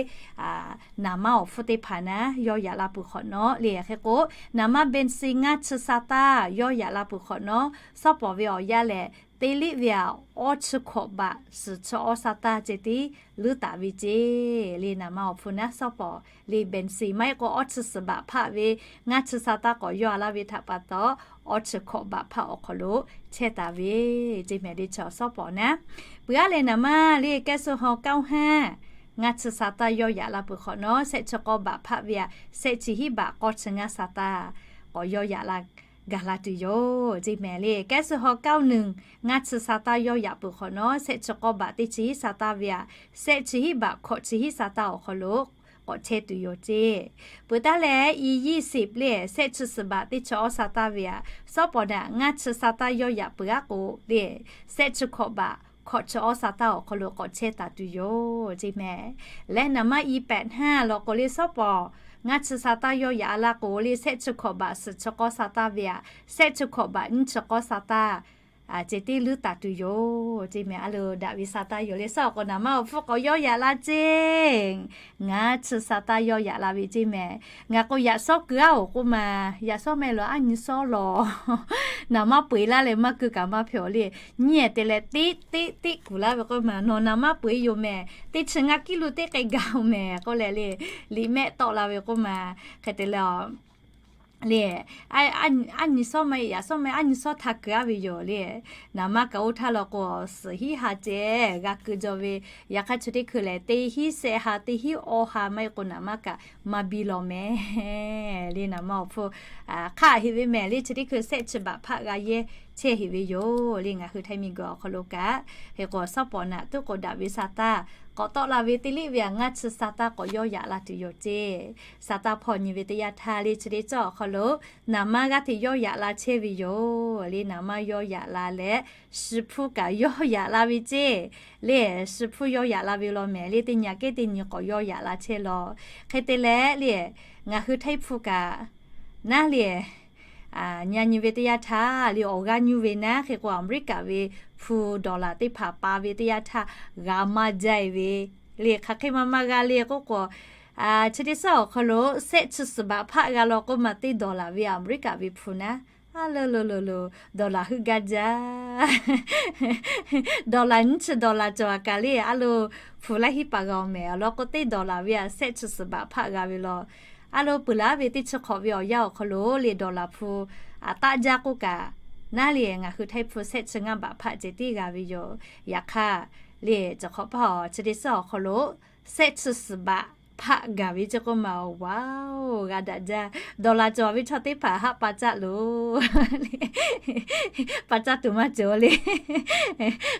naˍ manˇ awˬ hpfuhˇ teˇ hpaˍ naˉ yawˇ yaꞈ la peuˬ hk'awꞈ nawˉ le. Hk'e k'o, naˍ manˇ เบนซิน ngaˇ chi sha taˇ yawˇ yaꞈ la peuˬ hk'awꞈ nawˉ, suhˉ pawˍ ve awˬ yanˇ lehˬ, teˇ liˆ ve aꞈ awˇ chi hkawꞈ baꞈ suhˍ chi awˇ sha taˇ ceh tiˉ leuˉ taˍ ve ceˇ. Le naˍ manˇ awˬ hpfuhˇ naˉ suhˉ pawˍ le เบนซิน maˇ heˆ k'o awˇ chi suhˍ baꞈ hpaˆ ve ngaˇ chi sha taˇ k'awꞈ yawˇ a laˇ ve htaꞈ pa taw, awˇ chi hkawꞈ baꞈ hpaˆ awˬ hk'aw lo chehˇ taˍ ve ceˇ mehˍ le. Chi awˬ suhˉ pawˍ naˉ peuˬ aˉ leh naˍ manˇ le แก๊สโซฮอล์ เก้าห้า ngaˇ chi sha taˇ yawˇ yaꞈ la peuˬ hk'awꞈ nawˉ, sehˆ chi k'awˇ baꞈ hpaˆ ve aꞈ sehˆ chi hiˉ baꞈ k'awˇ chi ngaˇ sha taˇ k'awꞈ yawˇ yaꞈ la gaˬ la tuˬ yoˬ ceˇ mehˍ le. แก๊สโซฮอล์ เก้าหนึ่ง ngaˇ chi sha taˇ yawˇ yaꞈ peuˬ hk'awꞈ nawˉ, sehˆ chi k'awˇ baꞈ teˇ chi hiˉ sha taˇ ve aꞈ sehˆ chi hiˉ baꞈ hkawꞈ chi hiˉ sha taˇ awˬ hk'aw lo k'awꞈ chehˇ tuˬ yoˬ ceˇ. Peuˬ taˉ leh, อียี่สิบ le, sehˆ chi suhˍ baꞈ teˇ chi awˇ sha taˇ ve aꞈ suhˉ pawˍ naꞈ ngaˇ chi sha taˇ yawˇ yaꞈ peuˬ aˉ k'o le, sehˆ chi hkawꞈ baꞈ hkawꞈ chi awˇ sha taˇ awˬ hk'aw lo k'awꁞ chehˇ taˍ tuˬ yoˬ ceˇ mehˍ. Leh naˍ manˇ อีแปดห้า law k'o le suhˉ pawˍ ngaˇ chi sha taˇ yawˇ yaꞈ a laˇ k'o le, sehˆ chi hkawꞈ baꞈ suhˍ chi k'awˇ sha taˇ ve aꞈ sehˆ chi hkawꞈ baꞈ nyiˇ chi k'awˇ sha taˇ ceh tiˉ leuˉ taˍ tuˬ yoˬ ceˇ mehˍ. A lo daꞈ ve sha taˇ yoˬ le, suhˉ awˬ k'o naˍ manˇ awˬ hpfuhˇ k'awꞈ yawˇ yaꞈ la ceˇ. Ngaˇ chi sha taˇ yawˇ yaꞈ la ve ceˇ mehˍ. Ngaˬ k'o yaꞈ shawˉ keu aˉ oˬ k'oˆ ma, yaꞈ shawˉ mehˍ lo aˉ nyi shawˉ law. Naˍ manˇ peu eˬ laˇ leh maˇ keu kaꞈ maˇ hpehꞈ awˬ le. Nyiˇ ehˍ te leh teˇ teˇ teˇ kuˬ laˇ ve k'oˆ ma, nawˬ naˍ manˇ peu eˬ yoˬ mehˍ, teˇ chi ngaˇ kiˇ lo teˇ k'ai gaˬ oˬ mehˍ k'oˆ leh le, liꞈ mehˆ tawˆ la ve k'oˆ ma. Hk'e te leh le, aˉ nyi shawˉ maˇ heˆ, yaꞈ shawˉ maˇ heˆ, aˉ nyi shawˉ htaꞈ keu aˉ ve yoˬ le. Naˍ manˇ kaꞈ oˇ htaˇ law k'o, suhˍ hiˉ ha ceh g'a keu jaw ve, yaꞈ hk'aˇ chi teˇ hkui lehˬ, teˇ hiˉ shehˆ ha, teˇ hiˉ awˇ ha maˇ heˆ k'o naˍ manˇ kaꞈ maˇ biˇ law mehˍ le. Naˍ manˇ awˬ hpfuhˇ hk'aˆ heꞈ ve mehˍ le, chi teˇ hkui sehˆ chi baꞈ hpaˆ g'a yehˇ chehˇ heꞈ ve yoˬ le. Ngaˬ hui Htaiˇ miˬguiˬ awˬ hk'aw lo kaꞈ, hk'e k'o suhˉ pawˍ naꞈ tuˉ k'o daꞈ ve sha taˇ k'awꞈ tawˆ la ve teˇ liˇ ve aꞈ ngaˇ chi sha taˇ k'awꞈ yawˇ yaꞈ la tuˬ yoˬ ceˇ. Sha taˇ hpawˇ nyi ve teˇ yanˇ htaˇ le, chi teˇ cawˇ awˬ hk'aw lo naˍ manˇ g'aˇ hteꞈ yawˇ yaꞈ la chehˇ ve yoˬ le. Naˍ manˇ yawˇ yaꞈ la leh, shi hpfuhˇ kaꞈ yawˇ yaꞈ la ve ceˇ le. Shi hpfuhˇ yawˇ yaꞈ la ve law mehˍ le, teˇ nyi aꞈ kehˉ teˇ nyi k'awꞈ yawˇ yaꞈ la chehˇ law. Hk'e te leh le, ngaˬ hui Htaiˇ hpfuhˇ kaꞈ naˉ le, nyi a nyi ve teˇ yanˇ htaˇ le, awˬ g'aˇ nyuˇ ve naˉ hk'e k'o, Aˍmeˍriˆkaꞈ ve hpu dawˬlaˍ teˇ hpaˍ pa ve teˇ yanˇ htaˇ g'a maˇ jaˇ e ve le. Hk'aˬ hk'e ma ma g'a le k'oˆ k'o, Chi teˇ suhˉ awˬ hk'aw lo shehˆ chi suhˍ baꞈ hpaˆ g'a law k'oˆ ma teˇ dollar ve Aˍmeˍriˆkaꞈ ve hpu naˉ, a lo lo lo lo, dollar heuˆ gaˇ jaˇ. Dollar nyiˇ chi dollar cawˬ a kaꞈ le, a lo hpu laiˉ hiˉ paˍ g'a-oˬ mehˍ. Awˬ lawn k'o teˇ dollar ve a shehˆ chi suhˍ baꞈ hpaˆ g'a ve law. A lo peuˬ laˉ ve teˇ chi hk'awꞈ ve awˬ yanˇ awˬ hk'aw lo le dollar hpu a taˆ jaˇ k'oˆ kaꞈ, naˉ le ngaˬ hui Htaiˇ hpu shehˆ chi ngaˇ baꞈ hpaˆ ceh tiˉ g'a ve yoˬ. Yaꞈ hk'aˇ le, ciˬ hk'awꞈ paˇ awˬ chi teˇ suhˉ awˬ hk'aw lo shehˆ chi suhˍ baꞈ hpaˆ gaˬ ve ceˇ k'oˆ ma, awˬ wa-oˬ, g'a daꞈ jaˇ. Dollar cawˬ ve chaw teˇ hpaˍ haˆ pa caˆ loˬ. Pa caˆ tuˬ maˇ cawˬ le.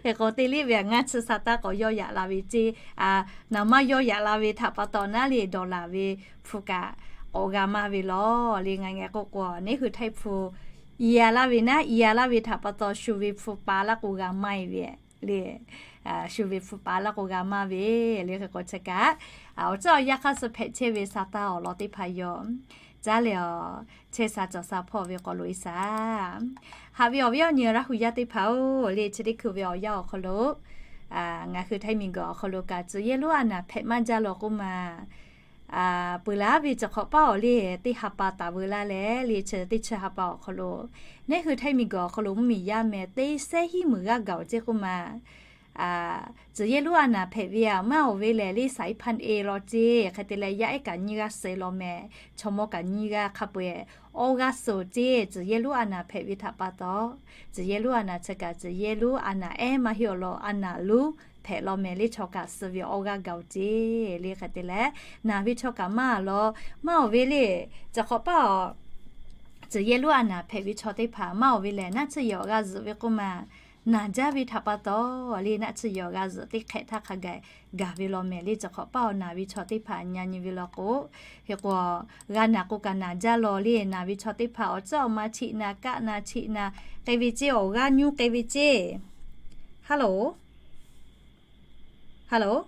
Hk'e k'o, teˇ liˇ ve a ngaˇ chi sa taˇ k'awꞈ yawˇ yaꞈ la ve ceˇ, a, naˍ maˇ yawˇ yaꞈ la ve htaꞈ pa taw naˉ le dollar ve hpu kaꞈ k'awꞈ g'a maˇ ve law le. Ngaˬ ngaˬ k'oˆ k'o, neˇ hui Htaiˇ hpu i a laˇ ve naˉ, i a laˇ ve htaꞈ pa taw shu ve hpu pa laˇ k'o g'a maˇ e ve le. Shu ve hpu pa laˇ k'o g'a maˇ ve le. Hk'e k'o chi kaꞈ, awˬ tcuhˉ awˬ yanˇ hk'aˇ suh hpehꞈ chehˇ ve sa taˇ awˬ lawn teˇ hpaˍ yoˬ. Caˉ leh a, chehˇ sha cawˬ sha hpawˇ ve k'awꞈ loꞈ e shaˍ. Haꞈ ve awˬ viˉ awˬ nyi Laˇ hu yaˇ teˇ hpaˍ-oˬ le, chi teˇ hkui ve awˬ yanˇ awˬ hk'aw lo ngaˬ hui Htaiˇ miˬguiˬ awˬ hk'aw lo kaꞈ tcuh yehˇ lonˉ a naˍ hpehꞈ maˇ jaˇ law k'oˆ ma, peuˬ laˉ ve ciˬ hk'awꞈ paˇ awˬ le, teˇ ha pa taˍ veu laˇ leh le, chi teˇ chi ha pa awˬ hk'aw lo, neˇ hui Htaiˇ miˬguiˬ awˬ hk'aw lo mvuhˇmiˬ yaˇ meh teˇ sehˉ hiˉ meunˍ g'aˇ gaˬ-oˬ ceˇ k'oˆ ma, tcuh yehˇ lonˉ a naˍ hpehꞈ ve a maˇ oˬ ve lehˬ le, saiˉ hpanˇ e law ceˇ. Hk'e te leh yaˇ ehˉ kaꞈ nyiˇ g'aˇ suh law meh, chaw mawˇ kaꞈ nyiˇ g'aˇ hk'a peu-eˬ awˇ g'aˇ suh ceˇ. Tcuh yehˇ lonˉ a naˍ hpehꞈ ve htaꞈ pa taw, tcuh yehˇ lonˉ a naˍ chi kaꞈ tcuh yehˇ lonˉ a naˍ ehˉ maˇ heˆ awˬ lawn a naˍ lonˉ hpehꞈ law meh le, chaw kaꞈ suh ve awˇ g'aˇ gaˬ-oˬ ceˇ le. Hk'e te leh naˍ ve chaw kaꞈ maˇ a law, maˇ awˬ ve le, ciˬ hk'awꞈ paˇ awˬ tcuh yehˇ lonˉ a naˍ hpehꞈ ve chaw teˇ hpaˍ maˇ awˬ ve lehˬ, naˆ tsuhˇ yehˬ awˬ g'aˇ zuhꞈ ve k'oˆ ma, naˍ jaˇ ve htaꞈ pa taw le, naˆ tsuhˇ yehˬ awˬ g'aˇ zuhꞈ teˇ hk'ehꞈ htaˇ hk'a gaˬ gaˬ ve law meh le. Ciˬ hk'awꞈ paˇ awˬ naˍ ve chaw teˇ hpaˍ nyi nyi ve law k'o, hk'e k'o, g'a naˍ k'o kaꞈ naˍ jaˇ law le. Naˍ ve chaw teˇ hpaˍ awˬ tcuhˉ awˬ ma chiꞈ na, kaˆ na chiꞈ na, k'ai ve ceˇ, awˬ g'aˇ nyuˇ k'ai ve ceˇ. Hello, hello.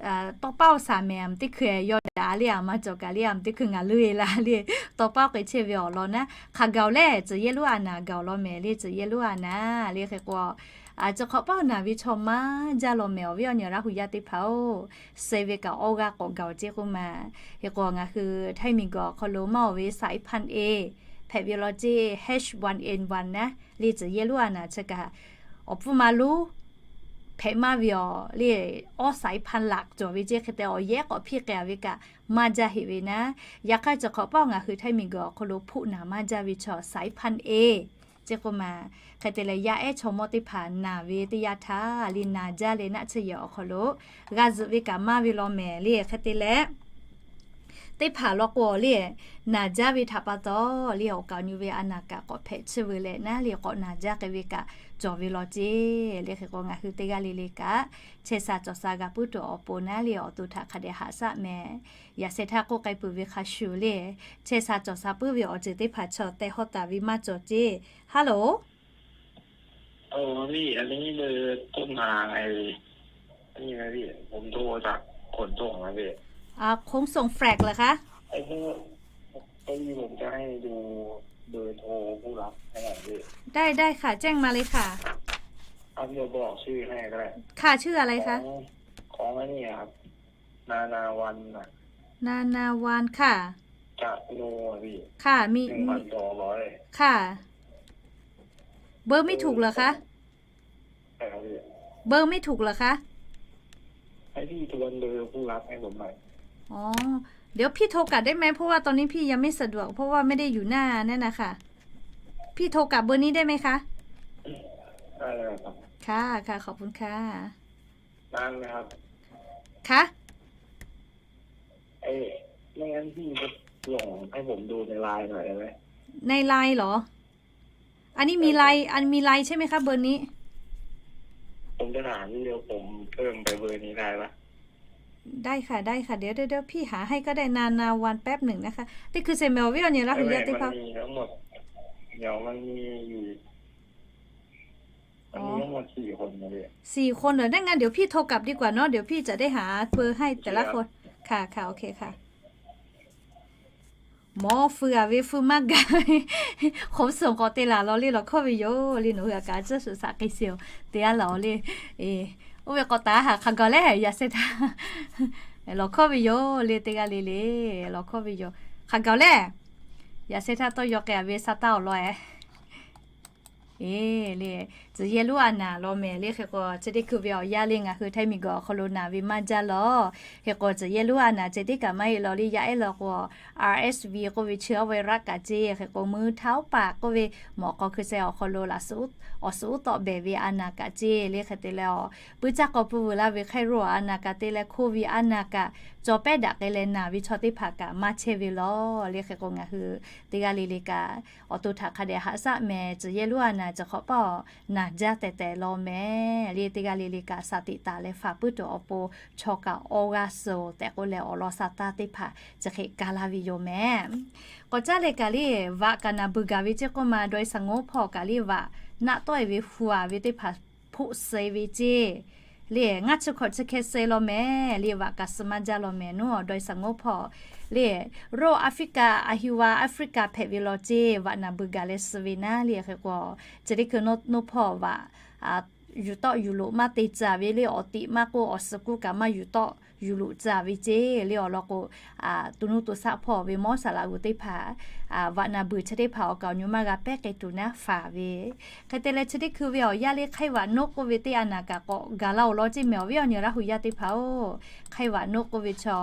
Tawˇ paˇ awˬ shaˍ mehˍ, aˬ teˇ hkui yawˇ daꞈ le, aˬ ma cawˬ kaꞈ le, aˬ teˇ hkui ngaˬ loˇ e la le. Tawˇ paˇ k'ai chehˇ ve awˬ lawn naˉ hk'a gaˬ-oˬ leh, tcuh yehˇ lonˉ a naˍ gaˬ-oˬ law mehˍ le, tcuh yehˇ lonˉ a naˍ le. Hk'e k'o, ciˬ hk'awꞈ paˇ awˬ naˍ ve chaw maˇ jaˇ law mehˍ. Awˬ viˉ awˬ nyi Laˇ hu yaˇ teˇ hpaˍ-oˬ, suh ve kaꞈ awˇ g'aˇ k'awꞈ gaˬ-oˬ ceˇ k'oˆ ma. Hk'e k'o, ngaˬ hui Htaiˇ miˬguiˬ awˬ hk'aw lo maˇ awˬ ve saiˉ hpanˇ e hpehꞈ ve law ceˇ, H one N one naˉ le, tcuh yehˇ lonˉ a naˍ chi kaꞈ awˬ pfuhˇ ma lonˉ hpehꞈ maˇ ve awˬ le, awˇ saiˉ hpanˇ laꞈ cawˬ ve ceˇ. Hk'e te awˬ yehˉ k'awꞈ hpiˇ k'ai ve kaꞈ maˇ jaˇ heˆ ve naˉ. Yaꞈ hk'aˇ, ciˬ hk'awꞈ paˇ ngaˬ hui Htaiˇ miˬguiˬ awˬ hk'aw lo hpfuhˆ naˍ maˇ jaˇ ve chaw saiˉ hpanˇ e ceˇ k'oˆ ma. Hk'e te leh yaˇ ehˉ chaw mawˇ teˇ hpaˍ naˍ ve teˇ yanˇ htaˇ le, naˍ jaˇ leh naˆ tsuhˇ yehˬ awˬ hk'aw lo g'a zuhꞈ ve kaꞈ maˇ ve law mehˍ le. Hk'e te leh teˇ hpaˍ law k'o le, naˍ jaˇ ve htaꞈ pa taw le, awˬ kaˍ awˬ nu ve a naˍ kaꞈ k'awꞈ hpehꞈ tsuhˇ ve leh naˉ le, k'awꞈ naˍ jaˇ k'ai ve kaꞈ cawˬ ve law ceˇ le. Hk'e k'o, ngaˬ hui teˇ g'aˇ le le kaꞈ chehˇ sha cawˬ sha g'a puiˉ tuˬ awˬ pon naˉ le, awˬ to htaꞈ hk'a dehꞈ haꞈ shaˆ mehˍ. Yaꞈ sheh htaˇ k'oˆ k'ai peuˬ ve hk'a shuˍ le, chehˇ sha cawˬ sha puiˉ ve awˬ ceuˬ teˇ hpaˍ chaw teh hawˇ taˍ ve maˇ cawˬ ceˇ. Hello. ขนส่งแฟลกเหรอคะ ได้ได้ค่ะ แจ้งมาเลยค่ะ ค่ะ ชื่ออะไรคะ ของของไอ้นี่ครับ นานาวันน่ะ นานาวันค่ะ จะโลอ่ะพี่ ค่ะ มี หนึ่งพันสองร้อย ค่ะ เบอร์ไม่ถูกเหรอคะ ใช่ครับพี่ เบอร์ไม่ถูกเหรอคะ ให้พี่ทวนเบอร์ผู้รับให้ผมหน่อย อ๋อ เดี๋ยวพี่โทรกลับได้ไหม เพราะว่าตอนนี้พี่ยังไม่สะดวก เพราะว่าไม่ได้อยู่หน้านั่นนะคะ พี่โทรกลับเบอร์นี้ได้ไหมคะ ได้เลยครับ ค่ะ ค่ะ ขอบคุณค่ะ นานไหมครับ คะ เอ้ย ไม่งั้นพี่ก็ส่งให้ผมดูในไลน์หน่อยได้ไหม ในไลน์เหรอ อันนี้มีไลน์ ใช่ครับ อันมีไลน์ใช่ไหมคะ เบอร์นี้ ผมจะถามพี่เดียว ผมเพิ่มไปเบอร์นี้ได้ปะ ได้ค่ะ ได้ค่ะ เดี๋ยวเดี๋ยวเดี๋ยวพี่หาให้ก็ได้ นานาวันแป๊บหนึ่งนะคะ นี่คือเซมเบลวิวเนี่ยละ ไม่ ไม่ มันมีทั้งหมด เดี๋ยวมันมีอยู่ อ๋อ มันมีทั้งหมดสี่คนนะพี่ สี่คนเหรอ ถ้างั้นเดี๋ยวพี่โทรกลับดีกว่าเนาะ เดี๋ยวพี่จะได้หาเบอร์ให้แต่ละคน โอเคครับ ค่ะ ค่ะ โอเคค่ะ Mawˇ feu a ve feu maˇ gaˬ, ขนส่ง k'awꞈ te laˬ law le lawˬ hkawˇ ve yoˬ le. Nawˬ hui a kaꞈ tcuhˇ suhˍ shaꞈ k'ai sheˍ-oˬ. Te a laˬ le, e, Oˇ ve k'awꞈ taˍ haꞈ hk'aˬ gaˬ lehˬ, yaꞈ sheh htaˇ lawˬ hkawˇ ve yoˬ le, teˇ g'aˇ le le, lawˬ hkawˇ ve yoˬ. Hk'aˬ gaˬ lehˬ, yaꞈ sheh htaˇ tawˇ yaw k'ai-a ve sa taˇ awˬ lawn e. Eˬ le, tcuh yehˇ lonˉ a naˍ law mehˍ le. Hk'e k'o chi teˇ hkui ve awˬ yanˇ le ngaˬ hui Htaiˇ miˬguiˬ awˬ hk'aw lo naˬ ve maˇ jaˇ lawˬ. Hk'e k'o tcuh yehˇ lonˉ a naˍ ceh tiˉ kaꞈ maˇ heˆ lawˬ le, yaˇ ehˉ law k'o, RSV k'oˆ ve chi awˇ ve raˆ kaꞈ ceˇ. Hk'e k'o meuˇ htaˇ oˉ paˍ k'oˆ ve mawˬ hk'aw hkui sheh awˬ hk'aw lo laꞈ awˬ suhˉ awˬ tawˆ behˬ ve a naˍ kaꞈ ceˇ le. Hk'e te leh, puiˉ caˇ k'aw pui vuiˬ laˇ ve hk'e ro a naˍ kaꞈ te leh hko ve a naˍ kaꞈ cawˬ pehˉ daꞈ k'ai leh naˬ ve chaw teˇ hpaˍ kaꞈ maˇ chehˇ ve lawˬ le. Hk'e k'o ngaˬ hui teˇ g'aˇ le le kaꞈ awˬ to htaꞈ hk'a dehꞈ haꞈ shaˆ mehˍ. Tcuh yehˇ lonˉ a naˍ ceh hk'awꞈ paˇ awˬ naˬ jaˇ tehˬ tehˬ law mehˍ le, teˇ g'aˇ le le kaꞈ shaˍ tiꞈ taˍ leh faˍ puiˉ tuˬ awˬ pon chaw kaꞈ awˇ g'aˇ suh tehꞈ k'oˆ leh awˬ lawn sa taˇ teˇ hpaˍ chi hk'e ka laˇ ve yoˬ mehˍ. K'awꞈ caˉ leh kaꞈ le, vaꞈ kaꞈ naˬ beuˬ gaˬ ve ceˇ k'oˆ ma, dawˇ e saˍ ngoˉ hpawˇ kaꞈ le vaꞈ naˆ tawˆ e ve hu a ve teˇ hpaˍ hpoˆ suh ve ceˇ le. Ngaˇ chi hkawꞈ chi hkeh suh law mehˍ le, vaꞈ kaꞈ suh maˇ jaˇ law mehˍ. Nawˬ dawˇ e saˍ ngoˉ hpawˇ le, Roˇ Aˍfriˆkaˍ, Aˍhiˍ wa Aˍfriˆkaˍ hpehꞈ ve law ceˇ, vaꞈ naˬ beuˬ gaˬ leh suh ve naˉ le. Hk'e k'o chi teˇ hkui nawˬ hpawˇ vaꞈ yuˬ tawˆ yuˬ loꞈ maˇ te tcuh ve le, awˬ tiꞈ maˇ k'oˆ awˬ suhˍ kuˇ kaꞈ maˇ yuˬ tawˆ yuˬ loꞈ tcuh ve ceˇ le. Awˬ lawn k'o, to nuˇ to shaˆ hpawˇ ve mawˇ saˍ laꞈ g'uˬ teˇ hpaˍ, vaꞈ naˬ beuˬ chi teˇ hpaˍ awˬ kaꞈ awˬ nyi maˇ g'a pehˉ k'ai tuˬ naˉ faˍ ve. Hk'e te leh chi teˇ hkui ve awˬ yanˇ le hk'aiˇ vaꞈ noˆ k'oˆ ve teˇ a naˍ kaꞈ k'awꞈ gaˬ la awˬ lawn ceˇ mehˍ. Awˬ viˉ awˬ nyi Laˇ hu yaˇ teˇ hpaˍ-oˬ, hk'aiˇ vaꞈ noˆ k'oˆ ve chaw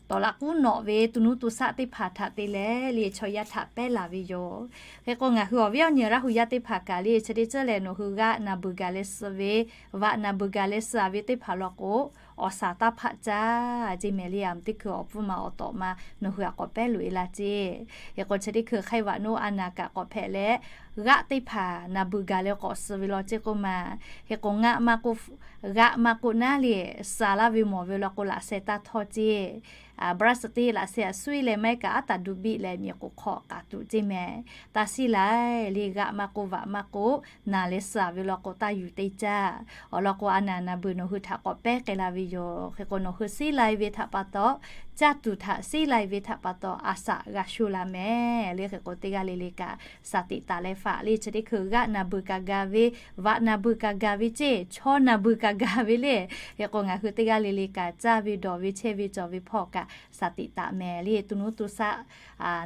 tawˍ laꞈ k'uˉ nawꞈ ve to nuˇ to shaˆ teˇ hpaˍ htaꞈ te leh le chaw yaˇ htaꞈ pehˉ laˬ ve yoˬ. Hk'e k'o ngaˬ hui awˬ viˉ awˬ nyi Laˇ hu yaˇ teˇ hpaˍ kaꞈ le chi teˇ ceuˬ lehˬ nawˬ hui g'aˆ naˬ beuˬ gaˬ leh suh ve, vaꞈ naˬ beuˬ gaˬ leh suh ve teˇ hpaˍ law k'o, awˬ shaˍ taˇ hpaˆ caˇ ceˇ mehˍ le. Aˬ teˇ hkui awˬ pfuhˇ ma awˬ tawꞈ ma nawˬ hui aꞈ k'awꞈ pehˉ loꞈ e la ceˇ. Hk'e k'o chi teˇ hkui hk'aiˇ vaꞈ noˆ a naˍ kaꞈ k'awꞈ hpehꞈ leh, g'aˆ teˇ hpaˍ naˬ beuˬ gaˬ leh k'awꞈ suh ve law ceˇ k'oˆ ma. Hk'e k'o ngaˆ maˇ k'oˆ, g'aˆ maˇ k'oˆ naˉ le, suh laˇ ve mawˬ ve law k'o laꞈ sheh taˇ htawˇ ceˇ. Braˇ suhˍ teˇ laꞈ sheh aꞈ suˉ e leh maˇ heˆ kaꞈ aˉ taˍ duˇ biˆ leh miˬ k'oˍ hk'aw k'aꞈ tuˬ ceˇ mehˍ. Taˇ siˉ laiˉ le, g'aˆ maˇ k'oˆ vaꞈ maˇ k'oˆ naˬ leh suh ve law k'o taˇ yuˬ te caˇ. Awˬ lawn k'o a naˍ naˬ beuˬ nawˬ hui htaꞈ k'awꞈ pehˉ k'ai la ve yoˬ. Hk'e k'o nawˬ hui siˉ laiˉ ve htaꞈ pa taw, caˇ tuˬ htaꞈ siˉ laiˉ ve htaꞈ pa taw a shaꞈ g'a sho la mehˍ le. Hk'e k'o teˇ g'aˇ le le kaꞈ shaˍ tiꞈ taˍ leh faˍ le chi teˇ hkui g'aˆ naˬ beuˬ kaꞈ gaˬ ve, vaꞈ naˬ beuˬ kaꞈ gaˬ ve ceˇ, chaw naˬ beuˬ kaꞈ gaˬ ve le. Hk'e k'o ngaˬ hui teˇ g'aˇ le le kaꞈ caˇ ve dawˬ ve chehˇ ve cawˬ ve hpawˇ kaꞈ shaˍ tiꞈ taˍ mehˍ le. To nuˇ to shaˆ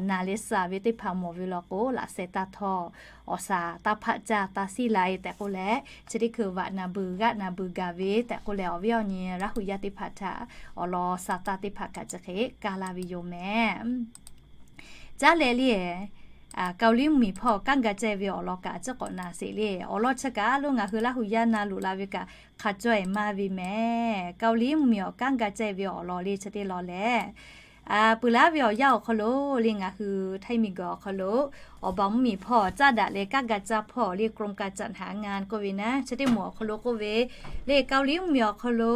naˬ leh suh ve teˇ hpaˍ mawˬ ve law k'o laꞈ sheh taˇ htawˇ, awˬ shaˍ taˇ hpaˆ caˇ, taˇ siˉ laiˉ tehꞈ k'oˆ leh, chi teˇ hkui vaꞈ naˬ beuˬ g'aˆ naˬ beuˬ gaˬ ve tehꞈ k'oˆ leh awˬ viˉ awˬ nyi Laˇ hu yaˇ teˇ hpaˍ htaꞈ awˬ lawn sa taˇ teˇ hpaˍ kaꞈ chi hk'e kaˇ laˇ ve yoˬ mehˍ. Caˉ leh le, Kaoˍliˇ mvuhˇmiˬ hpawˇ kanˉ ga ceh ve awˬ lawn kaꞈ tcuhˉ k'awꞈ naˍ sheˍ le. Awˬ lawn chi kaꞈ a lo ngaˬ hui Laˇ hu yaˇ na loꞈ la ve kaꞈ hk'a caweh maˇ ve mehˍ. Kaoˍliˇ mvuhˇmiˬ awˬ kanˉ ga ceh ve awˬ lawn le chi teˇ lawn lehˬ, peuˬ laˉ ve awˬ yanˇ awˬ hk'aw lo le ngaˬ hui Htaiˇ miˬguiˬ awˬ hk'aw lo awˬ baˬ mvuhˇmiˬ hpawˇ caˇ daꞈ leh kanˉ ga caˇ hpawˇ le กรมการจัดหางาน k'oˆ ve naˉ, chi teˇ moˍ awˬ hk'aw lo k'oˆ ve le Kaoˍliˇ mvuhˇmiˬ awˬ hk'aw lo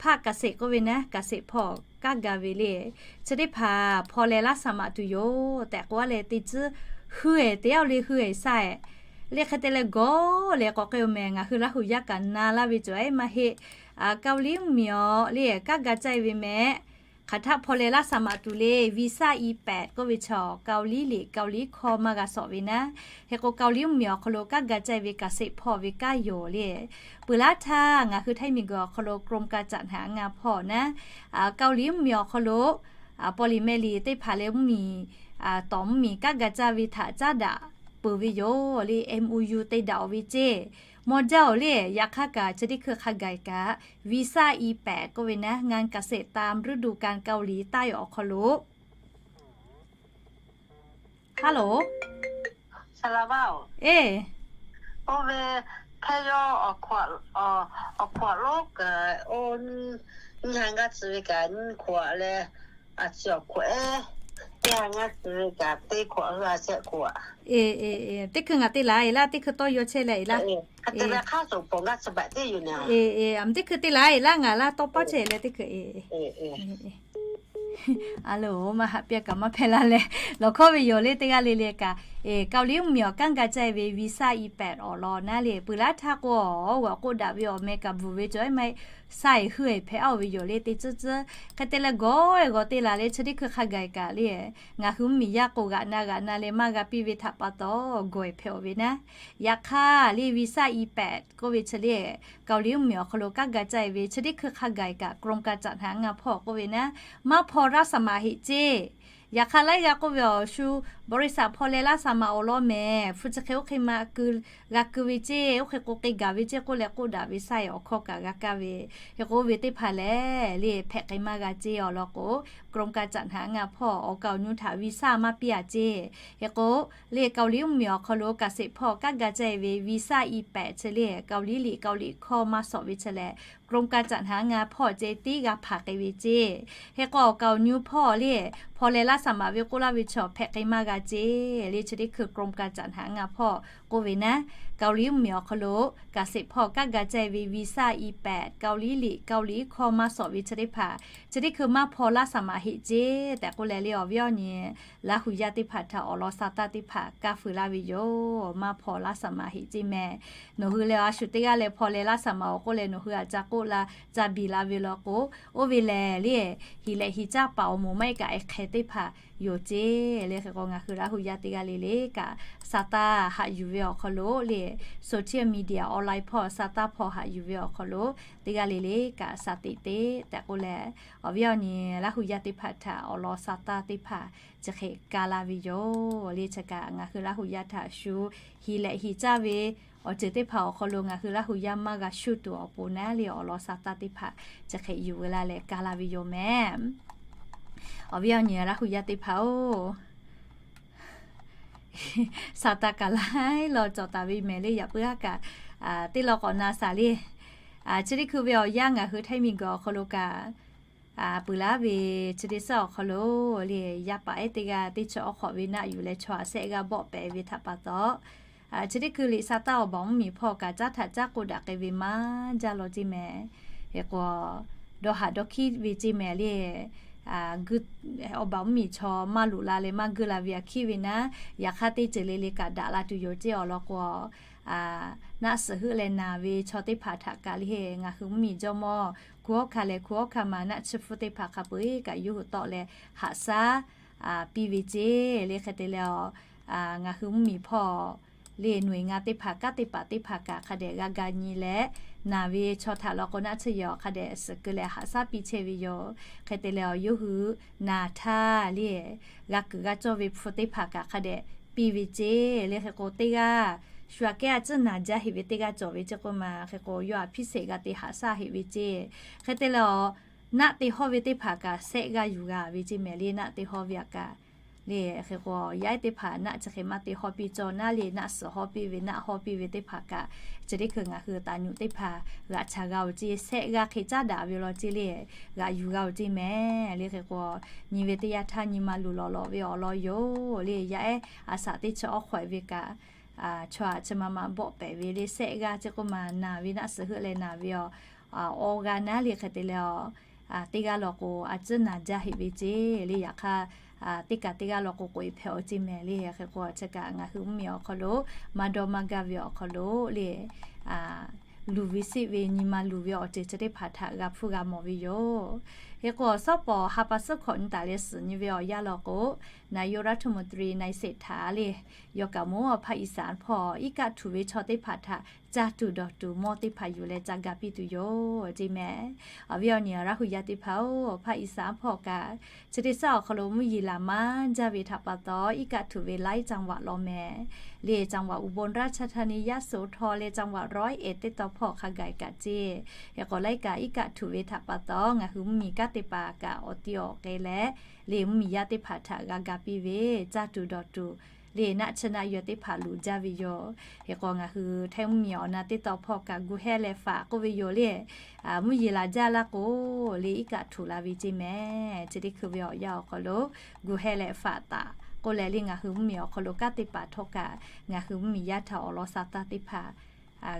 ภาคเกษตร k'oˆ ve naˉ, เกษตร hpawˇ kanˉ ga ve le. Chi teˇ hpaˍ hpaw leh laˇ shaˍ maꞈ tuˬ yoˬ tehꞈ k'oˆ a leh teˇ tcuhˉ hui-eˬ teˇ yaˇ le hui-eˬ shaˆ-eˬ le hk'e te leh gawˇ leh k'awꞈ k'ai-o mehˍ. Ngaˬ hui Laˇ hu yaˇ kaꞈ na laˇ ve cawˬ-e maˇ heˆ. Kaoˍliˇ mvuhˇmiˬ awˬ le kanˉ ga ceh ve mehˍ. Hk'aˬ htaˆ hpaw leh laˇ shaˍ maꞈ tuˬ le วีซ่า อีแปด k'oˆ ve chaw Kaoˍliˇ liꞈ Kaoˍliˇ hkawˇ maˇ g'a shawˍ ve naˉ. Hk'e k'o Kaoˍliˇ mvuhˇmiˬ awˬ hk'aw lo kanˉ ga ceh ve เกษตร hpawˇ ve kanˉ yoˬ le. Peuˬ laˉ htaˇ ngaˬ hui Htaiˇ miˬguiˬ awˬ hk'aw lo กรมการจัดหางาน hpawˇ naˉ, Kaoˍliˇ mvuhˇmiˬ awˬ hk'aw lo paw liꞈ meh liꞈ teˇ hpaˍ leh mvuhˇmiˬ, tawˍ mvuhˇmiˬ kanˉ ga caˇ ve htaꞈ caˉ daꞈ peuˬ ve yoˬ le. MOU te daꞈ-oˬ ve ceˇ. Mawˇ jaˇ-oˬ le, yaꞈ hk'aˇ kaꞈ chi teˇ hkui hk'a gaˬ kaꞈ วีซ่า อีแปด k'oˆ ve naˉ งานเกษตรตามฤดูกาลเกาหลีใต้ awˬ hk'aw lo ฮัลโหล Oˇ ve hk'e yaw awˬ hk'awꞈ lonˉ kaꞈ oˇ nyi ha ngaˇ tcuh ve kaꞈ nyi hk'awꞈ leh, a chi awˬ hk'awꞈ ehˉ teˇ ha ngaˇ tcuh ve kaꞈ teˇ hk'awꞈ hui a shehˆ hk'awꞈ. Teˇ hkui ngaˬ te laˬ e laˇ, teˇ hkui tawˇ yaw chehˇ leh e laˇ. Teˇ hkui te laˬ e laˇ ngaˬ laˇ tawˇ pawˆ chehˇ leh teˇ hkui e. A lo, maˇ haꞈ piˇ kaꞈ maˇ hpehˇ laˇ leh, lawˬ hkawˇ ve yoˬ le teˇ g'aˇ le le kaꞈ. Kaoˍliˇ mvuhˇmiˬ awˬ kanˉ ga ceh ve วีซ่า อีแปด awˬ lawn naˉ le peuˬ laˉ htaˇ k'o, g'awˬ k'oˆ daꞈ ve awˬ meh kaꞈ bvuhˬ ve cawˬ-e maˇ heˆ. saˇ-eˬ heuˆ-eˬ hpehꞈ-aˉ-oˬ ve yoˬ le teˇ tcuhˉ tcuhˉ. Hk'e te leh gawˬ-eˬ g'awˬ te la leh chi teˇ hkui hk'a gaˬ kaꞈ le, ngaˬ hui mvuhˇmiˬ yaˇ k'o g'aꞈ na g'aꞈ na leh maˇ g'a piˇ ve htaꞈ pa taw, gawˬ-eˬ hpehꞈ-oˬ ve naˉ. Yaꞈ hk'aˇ le วีซ่า อีแปด k'oˆ ve chi le, Kaoˍliˍ mvuhˇmiˬ awˬ hk'aw lo kanˉ ga caˇ-e ve chi teˇ hkui hk'a gaˬ kaꞈ กรมการจัดหางาน hpawˇ k'oˆ ve naˉ, maˇ hpaw laˇ shaˍ maˍ heˆ ceˇ. Yaꞈ hk'aˇ laiˉ g'aˇ k'oˆ ve awˬ shu บริษัท hpaw leh laˇ shaˍ maˍ awˬ lawn mehˍ, hpu chi hk'e oˇ hk'e ma keu g'a keu ve ceˇ, oˇ hk'e k'o k'e gaˬ ve ceˇ k'oˆ leh k'oˆ daꞈ ve saˇ-eˬ awˬ hkawˇ kaꞈ g'a kaˇ ve. Hk'e k'o oˇ ve teˇ hpaˍ lehˬ le hpehꞈ k'ai maˇ g'a ceˇ awˬ lawn k'o, กรมการจัดหางาน hpawˇ awˬ kaoˍ nyu htaꞈ วีซ่า maˇ piˇ-a ceˇ. Hk'e k'o le Kaoˍliˍ mvuhˇmiˬ awˬ hk'aw lo เกษตร hpawˇ kanˉ ga caˇ-e ve วีซ่า อีแปด chi le Kaoˍliˍ liꞈ Kaoˍliˍ hkawˇ maˇ sawꞈ ve chi lehˬ, กรมการจัดหางาน hpawˇ ceh tiˉ g'a hpanˍ k'ai ve ceˇ. Hk'e k'o awˬ kaoˍ nyu hpawˇ le hpaw leh laˇ shaˍ maˍ ve k'oˆ laˇ ve chaw hpehꞈ k'ai maˇ g'a ceˇ le chi teˇ hkui กรมการจัดหางาน hpawˇ k'oˆ ve naˉ. Kaoˍliˍ mvuhˇmiˬ awˬ hk'aw lo เกษตร hpawˇ kanˉ ga caˇ-e ve วีซ่า อีแปด Kaoˍliˍ liꞈ Kaoˍliˍ hkawˇ maˇ sawꞈ ve chi teˇ hpaˍ chi teˇ hkui maˇ hpaw laˇ shaˍ maˍ heˆ ceˇ tehꞈ k'oˆ leh le awˬ viˉ awˬ nyi Laˇ hu yaˇ teˇ hpaˍ htaꞈ awˬ lawn sa taˇ teˇ hpaˍ kaˇ feu laˇ ve yoˬ. Maˇ hpaw laˇ shaˍ maˍ heˆ ceˇ mehˍ. Nawˬ hui leh a shu teˇ g'aˇ leh hpaw leh laˇ shaˍ maˍ-oˬ k'oˆ leh nawˬ hui htaꞈ ca k'oˆ la ca biˬ la ve law k'o, oˇ ve lehˬ le hiˍ lehꞈ hiˍ caˇ paˍ awˬ moˍ maˇ heˆ kaꞈ ehˉ hk'e teˇ hpaˍ yoˬ ceˇ le. Hk'e k'o ngaˬ hui Laˇ hu yaˇ teˇ g'aˇ le le kaꞈ sa taˇ haꞈ yuˬ ve awˬ hk'aw lo le social media online hpawˇ sa taˇ hpaw haꞈ yuˬ ve awˬ hk'aw lo teˇ g'aˇ le le kaꞈ sa teꞈ te tehꞈ k'oˆ leh, awˬ viˉ awˬ nyi Laˇ hu yaˇ teˇ hpaˍ htaꞈ awˬ lawn sa taˇ teˇ hpaˍ chi hk'e kaˇ laˇ ve yoˬ le. Chi kaꞈ ngaˬ hui Laˇ hu yaˇ htaꞈ shu hiˍ lehꞈ hiˍ caˇ ve awˬ ceuˬ teˇ hpaˍ awˬ hk'aw lo ngaˬ hui Laˇ hu yaˇ maˇ g'a shuˇ tuˬ awˬ pon naˉ le awˬ lawn sa taˇ teˇ hpaˍ chi hk'e yuˬ ve laˇ leh kaˇ laˇ ve yoˬ mehˍ. Awˬ viˉ awˬ nyi Laˇ hu yaˇ teˇ hpaˍ-oˬ, sa taˇ kaˬ laiˉ law cawˬ taˍ ve mehˍ le. Yaꞈ puiˉ haˉ kaꞈ teˇ law k'awꞈ na shaˍ le. Chi teˇ hkui ve awˬ yanˇ ngaˬ hui Htaiˇ miˬguiˬ awˬ hk'aw lo kaꞈ peuˬ laˇ ve chi teˇ suhˉ awˬ hk'aw lo le yaˇ paˍ ehˉ teˇ g'aˇ teˇ chi awˬ hk'awꞈ ve naˆ yuˬ leh chaw aꞈ sehˆ g'aˇ bawˆ pehˍ ve htaꞈ pa taw, chi teˇ hkui liꞈ sa taˇ awˬ baˬ mvuhˇmiˬ hpawˇ kaꞈ caˉ htaꞈ caˉ k'oˆ daꞈ k'ai ve maˇ jaˇ law ceˇ mehˍ. Hk'e k'o dawˇ haꞈ dawˇ hkiˉ ve ceˇ mehˍ le. Awˬ baˬ mvuhˇmiˬ chaw maˇ luꞈ la leh maˇ geuˆ la ve aꞈ hkiˉ ve naˉ, yaꞈ hk'aˇ teˇ ceuˬ le le kaꞈ daꞈ la tuˬ yoˬ ceˇ awˬ lawn k'o, naˆ suhˍ heuˆ leh naˬ ve chaw teˇ hpaˍ htaꞈ kaꞈ le ngaˬ hui mvuhˇmiˬ jawˇmawˇ hku hawˉ hkanˇ leh hku hawˉ hkanˇ ma naˆ chi hpfuhˇ teˇ hpaˍ hk'a peu-eˬ kaꞈ yawˇ hui tawˆ leh haꞈ shaˉ piˇ ve ceˇ le. Hk'e te leh ngaˬ hui mvuhˇmiˬ hpawˇ le หน่วยงาน teˇ hpaˍ kanˉ te paˍ teˇ hpaˍ kaꞈ hk'a dehꞈ g'a ga nyi leh, naˬ ve chaw htaꞈ law k'o naˆ tsuhˇ yawˬ hk'a dehꞈ suhˍ keu leh haꞈ shaˉ piˇ chehˇ ve yoˬ. Hk'e te leh awˬ yawˇ hui naˬ htaˇ le g'a kuiˬ g'a cawˇ ve hpu teˇ hpaˍ kaꞈ hk'a dehꞈ piˇ ve ceˇ le. Hk'e k'o teˇ g'aˇ shu aꞈ kehˉ a tcuhˉ naˬ jaˇ heˆ ve teˇ g'aˇ cawˬ ve ceˇ k'oˆ ma, hk'e k'o yawˇ aꞈ hpiˇ sheˍ g'a te haꞈ shaˉ heˆ ve ceˇ. Hk'e te leh awˬ naˆ te hawˇ ve teˇ hpaˍ kaꞈ sehˆ g'aˇ yuˬ g'a ve ceˇ mehˍ le. Naˆ te hawˇ ve aꞈ kaꞈ le hk'e k'o yaˇ ehˉ teˇ hpaˍ naˆ chi hk'e maˇ te hawˇ piˇ cawˇ naˉ le naˆ suhˍ hawˇ piˇ ve naˆ hawˇ piˇ ve teˇ hpaˍ kaꞈ chi teˇ hkui ngaˬ hui taˍ nyuꞈ teˇ hpaˍ g'aꞈ chaˬ g'a-oˬ ceˇ, sehˆ g'aˇ hk'e caˉ daꞈ ve law ceˇ le g'aꞈ yuˬ g'a-oˬ ceˇ mehˍ le. Hk'e k'o nyi ve teˇ yanˇ htaˇ nyi ma luˬ lawˬ lawˬ ve awˬ lawn yoˬ le. Yaˇ ehˉ aˬ shaꞈ teˇ chi awˬ hk'awꞈ ve kaꞈ chaw aꞈ chi ma ma bawˆ pehˍ ve le sehˆ g'aˇ ceˇ k'oˆ ma naˬ ve naˆ suhˍ heuˆ leh naˬ ve awˬ awˬ g'aˇ naˉ le. Hk'e te leh teˇ g'aˇ law k'o a tcuhˉ naˬ jaˇ heˆ ve ceˇ le. Yaꞈ hk'aˇ teˇ kaꞈ teˇ g'aˇ law k'o k'oꞈ-e hpehꞈ-oˬ ceˇ mehˍ le. Hk'e k'o chi kaꞈ ngaˬ hui mvuhˇmiˬ awˬ hk'aw lo maˇ dawˇ maˇ gaˇ ve awˬ hk'aw lo le luˬ ve sheˆ ve nyi ma luˬ ve awˬ ceuˬ chi teˇ hpaˍ htaꞈ g'a hpuˇ g'a mawˬ ve yoˬ. Hk'e k'o awˬ suhˉ pawˍ ha pa suhˉ hkawꞈ nyi taˍ leh suhˍ nyi ve awˬ yanˇ law k'o, นายกรัฐมนตรี นายเศรษฐา le yawˇ kaꞈ mawˇ awˬ ภาคอีสาน hpawˇ iˉ kaˆ htuꞈ ve chaw teˇ hpaˍ htaꞈ caˇ tuˬ dawˬ tuˬ mawˇ teˇ hpaˍ yuˬ leh ca ga piˇ tuˬ yoˬ ceˇ mehˍ. Awˬ viˉ awˬ nyi Laˇ hu yaˇ teˇ hpaˍ-oˬ, ภาคอีสาน hpawˇ kaꞈ chi teˇ suhˉ awˬ hk'aw lo mvuhˇ yeˬ laˬ maˇ jaˇ ve htaꞈ pa taw iˉ kaˆ htuꞈ ve laiˉ จังหวัด law mehˍ le. จังหวัดอุบลราชธานี ยะโสธร leh จังหวัดร้อยเอ็ด teˇ taw hpawˇ hk'a gaˬ kaꞈ ceˇ. Hk'e k'o laiˉ kaꞈ iˉ kaˆ htuꞈ ve htaꞈ pa taw ngaˬ hui mvuhˇmiˬ kanˉ te paˍ kaꞈ awˬ ti awˬ k'ai leh le mvuhˇmiˬ yaˇ teˇ hpaˍ htaꞈ g'a ga piˇ ve caˇ tuˬ dawˬ tuˬ le naˆ chi naˆ yawˇ teˇ hpaˍ luˬ jaˇ ve yoˬ. Hk'e k'o ngaˬ hui Htaiˇ mvuhˇmiˬ awˬ na teˇ taw hpawˇ kaꞈ gu hehˇ leh faꞈ k'oˆ ve yoˬ le. Mvuhˇ yeˬ laˬ jaˇ laˇ k'o le iˉ kaˆ htuꞈ la ve ceˇ mehˍ. Chi teˇ hkui ve awˬ yanˇ awˬ hk'aw lo gu hehˇ leh faꞈ taˍ k'oˆ leh le ngaˬ hui mvuhˇmiˬ awˬ hk'aw lo kanˉ te paˍ htawˇ kaꞈ ngaˬ hui mvuhˇmiˬ yaˇ htaꞈ awˬ lawn sa taˇ teˇ hpaˍ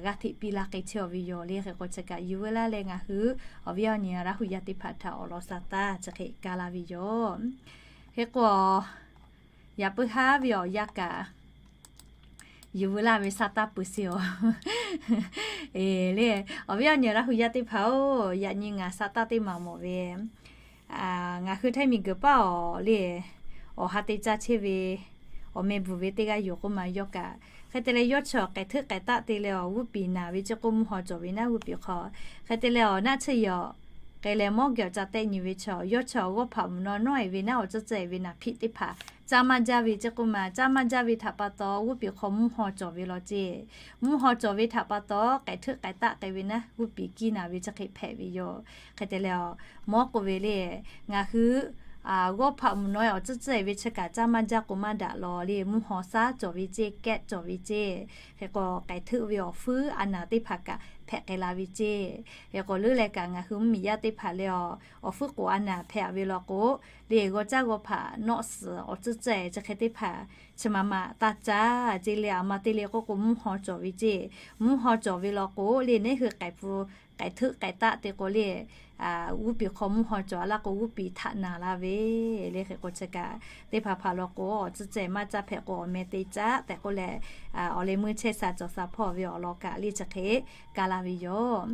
g'a hteꞈ piˇ laˇ k'ai chehˇ-oˬ ve yoˬ le. Hk'e k'o chi kaꞈ yuˬ ve laˇ leh ngaˬ hui awˬ viˉ awˬ nyi Laˇ hu yaˇ teˇ hpaˍ htaꞈ awˬ lawn sa taˇ chi hk'e kaˇ laˇ ve yoˬ. Hk'e k'o yaꞈ puiˉ haˉ ve awˬ yanˇ kaꞈ yuˬ veu laˇ ve sa taˇ peuˬ sheˍ awˬ. Eˬ le, awˬ viˉ awˬ nyi Laˇ hu yaˇ teˇ hpaˍ-oˬ, yaꞈ nyi ngaˬ sa taˇ teˇ maˬ mawˬ ve, ngaˬ hui Htaiˇ miˬguiˬ paˇ awˬ le, awˬ ha te caˇ chehˇ ve, awˬ meh bvuhˬ ve teˇ g'aˇ yoˬ k'oˆ ma yawˇ kaꞈ. Hk'e te leh yawˇ chi awˬ k'ehˬ htuˉ k'ehˬ taˆ te leh awˬ g'uˇ piˍ naˬ ve chi k'oˆ mvuhˇ haw cawˬ ve naˉ g'uˇ piˍ hk'aw. Hk'e te leh awˬ naˆ tsuhˇ yawˬ k'ai leh mawˇ geh awˬ ca tehˆ nyi ve chaw, yawˇ chi awˬ g'awˇ hpaꞈ mvuhˬ naw nawˉ-e ve naˉ awˬ tcuhˇ tcuhˇ-e ve naˬ hpiˆ teˇ hpaˍ caˇ maˇ jaˇ ve chi k'oˆ ma, caˇ maˇ jaˇ ve htaꞈ pa taw g'uˇ piˍ hk'aw mvuhˇ haw cawˬ ve law ceˇ. Mvuhˇ haw cawˬ ve htaꞈ pa taw k'ehˬ htuˉ k'ehˬ taˆ k'ai ve naˉ g'uˇ piˍ kiˇ naˬ ve chi hk'e hpehꞈ ve yoˬ. Hk'e te leh awˬ mawˇ k'oˆ ve le, ngaˬ hui g'awˇ hpaꞈ mvuhˬ naw-e awˬ tcuhˇ tcuhˇ-e ve chi kaꞈ caˇ maˇ jaˇ k'o maˇ daꞈ law le, mvuhˇ haw saˉ cawˬ ve ceˇ, kehˆ cawˬ ve ceˇ. Hk'e k'o k'ehˬ htuˉ ve awˬ hpuiˉ a naˍ teˇ hpaˍ kaꞈ hpehꞈ k'ai la ve ceˇ. Hk'e k'o leuˉ leh kaꞈ ngaˬ hui mvuhˇmiˬ yaˇ teˇ hpaˍ leh awˬ, awˬ hpuiˉ k'oˍ a naˍ hpehꞈ ve law k'o, le g'awˇ caˇ g'awˇ hpaꞈ nawˆ suhˍ awˬ tcuhˇ tcuhˇ-e chi hk'e teˇ hpaˍ chi ma ma taˇ caˇ ceˇ le, a ma te le k'oˆ k'o mvuhˇ haw cawˬ ve ceˇ. Mvuhˇ haw cawˬ ve law k'o le, neˉ hui k'ehˬ hpu k'ehˬ htuˉ k'ehˬ taˆ te k'o le, g'uˇ piˍ hk'aw mvuhˇ haw cawˬ a laˇ k'o g'uˇ piˍ htaꞈ naˬ la ve le. Hk'e k'o chi kaꞈ teˇ hpaˍ hpaˍ law k'o awˬ tcuhˇ ceh maˇ caˇ hpehꞈ k'o awˬ meh te caˉ tehꞈ k'oˆ leh, awˬ leh meuˇ chehˇ sha cawˬ sha hpawˇ ve awˬ lawn kaꞈ le chi hk'e kaˇ laˇ ve yoˬ.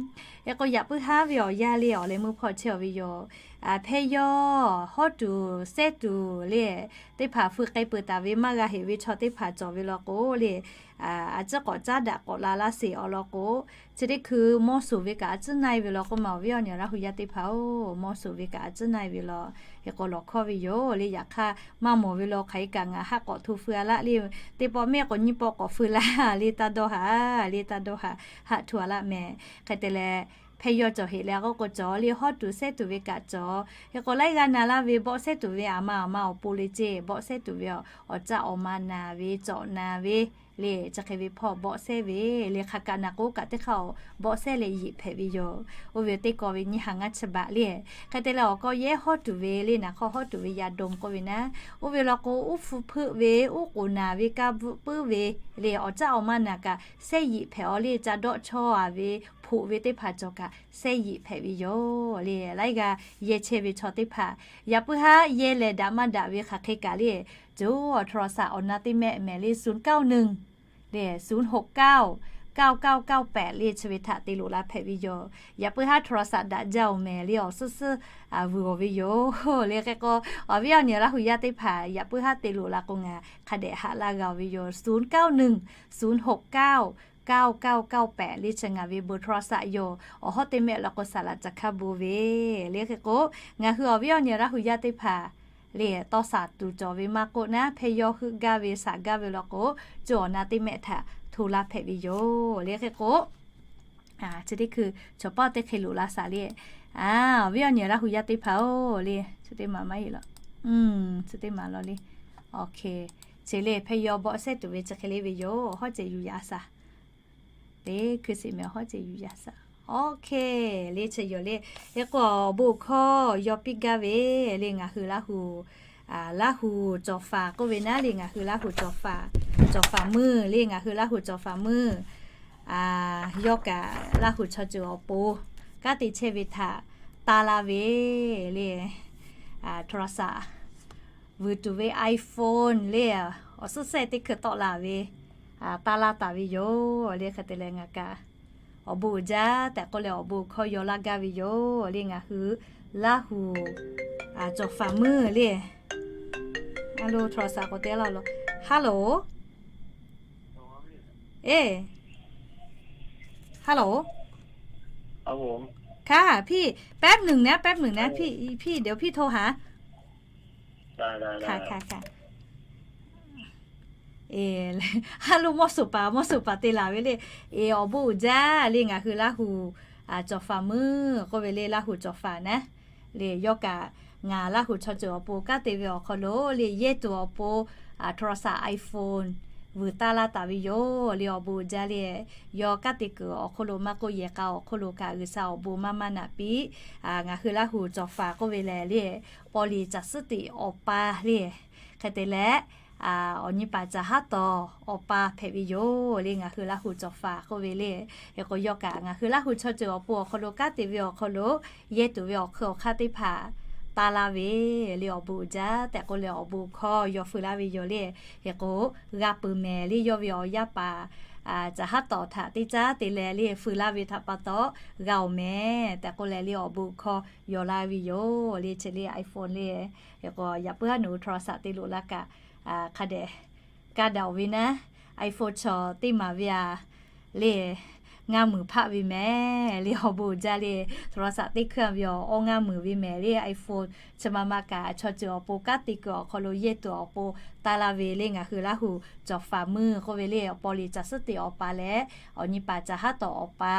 Hk'e k'o yaꞈ puiˉ haˉ ve awˬ yaˇ le awˬ leh meuˇ hpawˇ chehˇ ve yoˬ. Hpehˇ yawˇ hawˉ tuˬ sehˉ tuˬ le, teˇ hpaˍ hpu k'ai peuˬ taˍ ve maˇ g'a heꞈ ve chaw teˇ hpaˍ cawˬ ve law k'o le, a ciˉ k'awꞈ caˉ daꞈ k'awꞈ la laˇ sheˍ awˬ lawn k'o, chi teˇ hkui mawˇ suˍ ve kaꞈ a ciˉ na-e ve law k'oˆ ma awˬ viˉ awˬ nyi Laˇ hu yaˇ teˇ hpaˍ-oˬ, mawˇ suˍ ve kaꞈ a ciˉ na-e ve law. Hk'e k'o lawˬ hkawˇ ve yoˬ le. Yaꞈ hk'aˇ maˇ mawˬ ve law hk'aˬ hk'e kaꞈ ngaˬ haˆ k'awꞈ hto feu a laˇ le, teˇ pawˆ mehˆ k'awꞈ nyiˇ pawˆ k'awꞈ feu laˇ le, taˇ dawˇ haꞈ le, taˇ dawˇ haꞈ, haˆ hto a laˇ mehˍ. Hk'e te leh hpehˇ yawˇ cawˬ heꞈ leh k'oˆ k'o cawˬ le, hawˉ tuˬ sehˉ tuˬ ve kaꞈ cawˬ. Hk'e k'o laiˉ g'aˇ na laˇ ve bawˆ sehˉ tuˬ ve a ma awˬ ma awˬ pon le ceˇ, bawˆ sehˉ tuˬ ve awˬ caˆ awˬ ma naˬ ve cawꞈ na ve le, chi hk'e ve hpawˇ bawˆ sehˉ ve le. Hk'aˬ kaꞈ naˬ k'o kaꞈ teˇ hk'aˇ awˬ bawˆ sehˉ leh yeꞈ hpehꞈ ve yoˬ. Oˇ ve teˇ kaw ve nyiˇ ha ngaˇ chi baꞈ le. Hk'e te leh awˬ kawˇ yehˉ hawˉ tuˬ ve le, naˬ hk'aw hawˉ tuˬ ve yaꞈ dawˇ k'oˆ ve naˉ, oˇ ve law k'o uˉ hpu hpeuˆ ve, uˉ k'oˍ naˬ ve, kaˇ bvuhˆ puiˉ ve le, awˬ caˆ awˬ ma naˬ kaꞈ sehˉ yeꞈ hpehꞈ awˬ le, ca dawˆ chawˇ a ve, hpoꞈ ve teˇ hpaˍ cawˬ kaꞈ sehˉ yeꞈ hpehꞈ ve yoˬ le. Laiˉ g'aˇ yehˇ chehˇ ve chaw teˇ hpaˍ yaꞈ puiˉ haˉ yehˇ leh daꞈ maˇ daꞈ ve hk'aˬ hk'e kaꞈ le, co awˬ โทรศัพท์ awˬ na teˇ mehˆ mehˍ le ศูนย์เก้าหนึ่ง le ศูนย์หกเก้า เก้าเก้าเก้าแปด le chi ve htaꞈ te loꞈ la hpehꞈ ve yoˬ. Yaꞈ puiˉ haˉ โทรศัพท์ daꞈ jaˇ-oˬ mehˍ le awˬ suhˉ suhˉ vuiˬ g'awˬ ve yoˬ le. Hk'e k'o awˬ viˉ awˬ nyi Laˇ hu yaˇ teˇ hpaˍ yaꞈ puiˉ haˉ te loꞈ la k'o ngaˬ hk'a dehꞈ haꞈ laˇ g'a-oˬ ve yoˬ. ศูนย์เก้าหนึ่ง ศูนย์หกเก้า เก้าเก้าเก้าแปด le chi ngaˬ ve เบอร์โทรศัพท์ yoˬ. Awˬ hawˉ teˇ mehˆ law k'o saˍ laꞈ ca hk'a bon ve le. Hk'e k'o ngaˬ hui awˬ viˉ awˬ nyi Laˇ hu yaˇ teˇ hpaˍ le tawˇ saˍ tuˬ cawˬ ve maˇ k'oˆ naˉ, hpehˇ yawˇ heuˆ gaˇ ve saˍ gaˇ ve law k'o, co awˬ na teˇ mehˆ htaꞈ hto laˇ hpehꞈ ve yoˬ le. Hk'e k'o chi teˇ hkui chaw pawˆ teˇ hk'e loꞈ la saˍ le. Awˬ viˉ awˬ nyi Laˇ hu yaˇ teˇ hpaˍ-oˬ le, chi teˇ maˬ maˇ heˆ law. Chi teˇ maˬ law le. Chi le hpehˇ yawˇ bawˆ sehˉ tuˬ ve chi hk'e le ve yoˬ. Hawˉ ceh yuˬ yaꞈ saˍ. Teˇ hkui sheˍ mehˍ hawˉ ceh yuˬ yaꞈ saˍ. Le chi yoˬ le. Hk'e k'o awˬ bon hkawˇ yaw piˇ gaˇ ve le ngaˬ hui Laˇ hu, Laˇ hu cawˬ faˍ k'oˆ ve naˉ le ngaˬ hui Laˇ hu cawˬ faˍ, cawˬ faˍ meuˇ le ngaˬ hui Laˇ hu cawˬ faˍ meuˇ. Yawˇ kaꞈ Laˇ hu chaw ceuˬ awˬ pon kanˉ te chehˇ ve htaꞈ taˇ laˇ ve le โทรศัพท์ vuiˬ tuˬ ve iPhone le awˬ suhˉ sehˆ teˇ hkui tawˆ la ve taˇ laˇ taˍ ve yoˬ le. Hk'e te leh ngaˬ kaꞈ awˬ bon uiˍ jaˇ tehꞈ k'oˆ leh awˬ bon hkawˇ yaw laˇ gaˇ ve yoˬ le ngaˬ hui Laˇ hu cawˬ faˍ meuˇ le. Alo โทรศัพท์ k'o te laˇ lo. Hello. Hello. ค่ะ พี่ แป๊บหนึ่งนะ แป๊บหนึ่งนะ พี่ พี่ เดี๋ยวพี่โทรหา ค่ะ ค่ะ ค่ะ Eˬ, ha lo mawˇ suˍ paˍ, mawˇ suˍ paˍ te laˬ ve le. Eˬ, awˬ bon uiˍ jaˇ le ngaˬ hui Laˇ hu cawˬ faˍ meuˇ k'oˆ ve le, Laˇ hu cawˬ faˍ naˉ le. Yawˇ kaꞈ ngaˬ Laˇ hu chaw ceuˬ awˬ pon kanˉ te ve awˬ hk'aw lo le yehˇ tuˬ awˬ pon โทรศัพท์ iPhone vuiˬ taˇ laˇ taˍ ve yoˬ le. Awˬ bon uiˍ jaˇ le. Yawˇ kanˉ te kuiˬ awˬ hk'oˆ lo maˇ k'oˆ, yehˬ k'a awˬ hk'oˆ lo kaꞈ G'uiˬsha awˬ bon maˇ maˇ naꞈ piˇ ngaˬ hui Laˇ hu cawˬ faˍ k'oˆ ve lehˬ le, paw liˍ caˬ suhˉ teꞈ awˬ pa le. Hk'e te leh, awˬ nyi paˍ caˬ haˉ tawˍ awˬ pa hpehꞈ ve yoˬ le ngaˬ hui Laˇ hu cawˬ faˍ k'oˆ ve le. Hk'e k'o yawˇ kaꞈ ngaˬ hui Laˇ hu chaw ceuˬ awˬ pon awˬ hk'aw lo kanˉ te ve awˬ hk'aw lo yehˇ tuˬ ve awˬ hk'ui awˬ hk'aˇ teˇ hpaˍ taˇ laˇ ve le awˬ bon uiˍ jaˇ tehꞈ k'oˆ leh awˬ bon hkawˇ yaw feu laˇ ve yoˬ le. Hk'e k'o, g'a peuˬ mehˍ le yawˇ ve awˬ yaˇ paˍ caˬ haˉ tawˍ htaꞈ teˇ caˉ te leh le feu laˇ ve htaꞈ pa taw g'a oˬ mehˍ tehꞈ k'oˆ leh le awˬ bon hkawˇ yaw laˇ ve yoˬ le. Chi le iPhone le. Hk'e k'o, yaꞈ puiˉ haˉ nawˬ hui โทรศัพท์ te loꞈ la kaꞈ, hk'a dehꞈ kaˇ daꞈ oˬ ve naˉ, iPhone chaw teˇ maˍ ve a le ngaˇ meunˍ hpaˆ ve mehˍ le awˬ bon uiˍ jaˇ le. โทรศัพท์ teˇ hkui ve awˬ awˇ ngaˇ meunˍ ve mehˍ le iPhone. Chi ma ma kaꞈ chaw ceuˬ awˬ pon kanˉ te kuiˬ awˬ hk'aw lo yehˇ tuˬ awˬ pon taˇ laˇ ve le ngaˬ hui Laˇ hu cawˬ faˍ meuˇ k'oˆ ve le awˬ paw liꞈ caˬ suhˉ teꞈ awˬ pa leh awˬ nyi paˍ caˬ haˉ tawˍ awˬ pa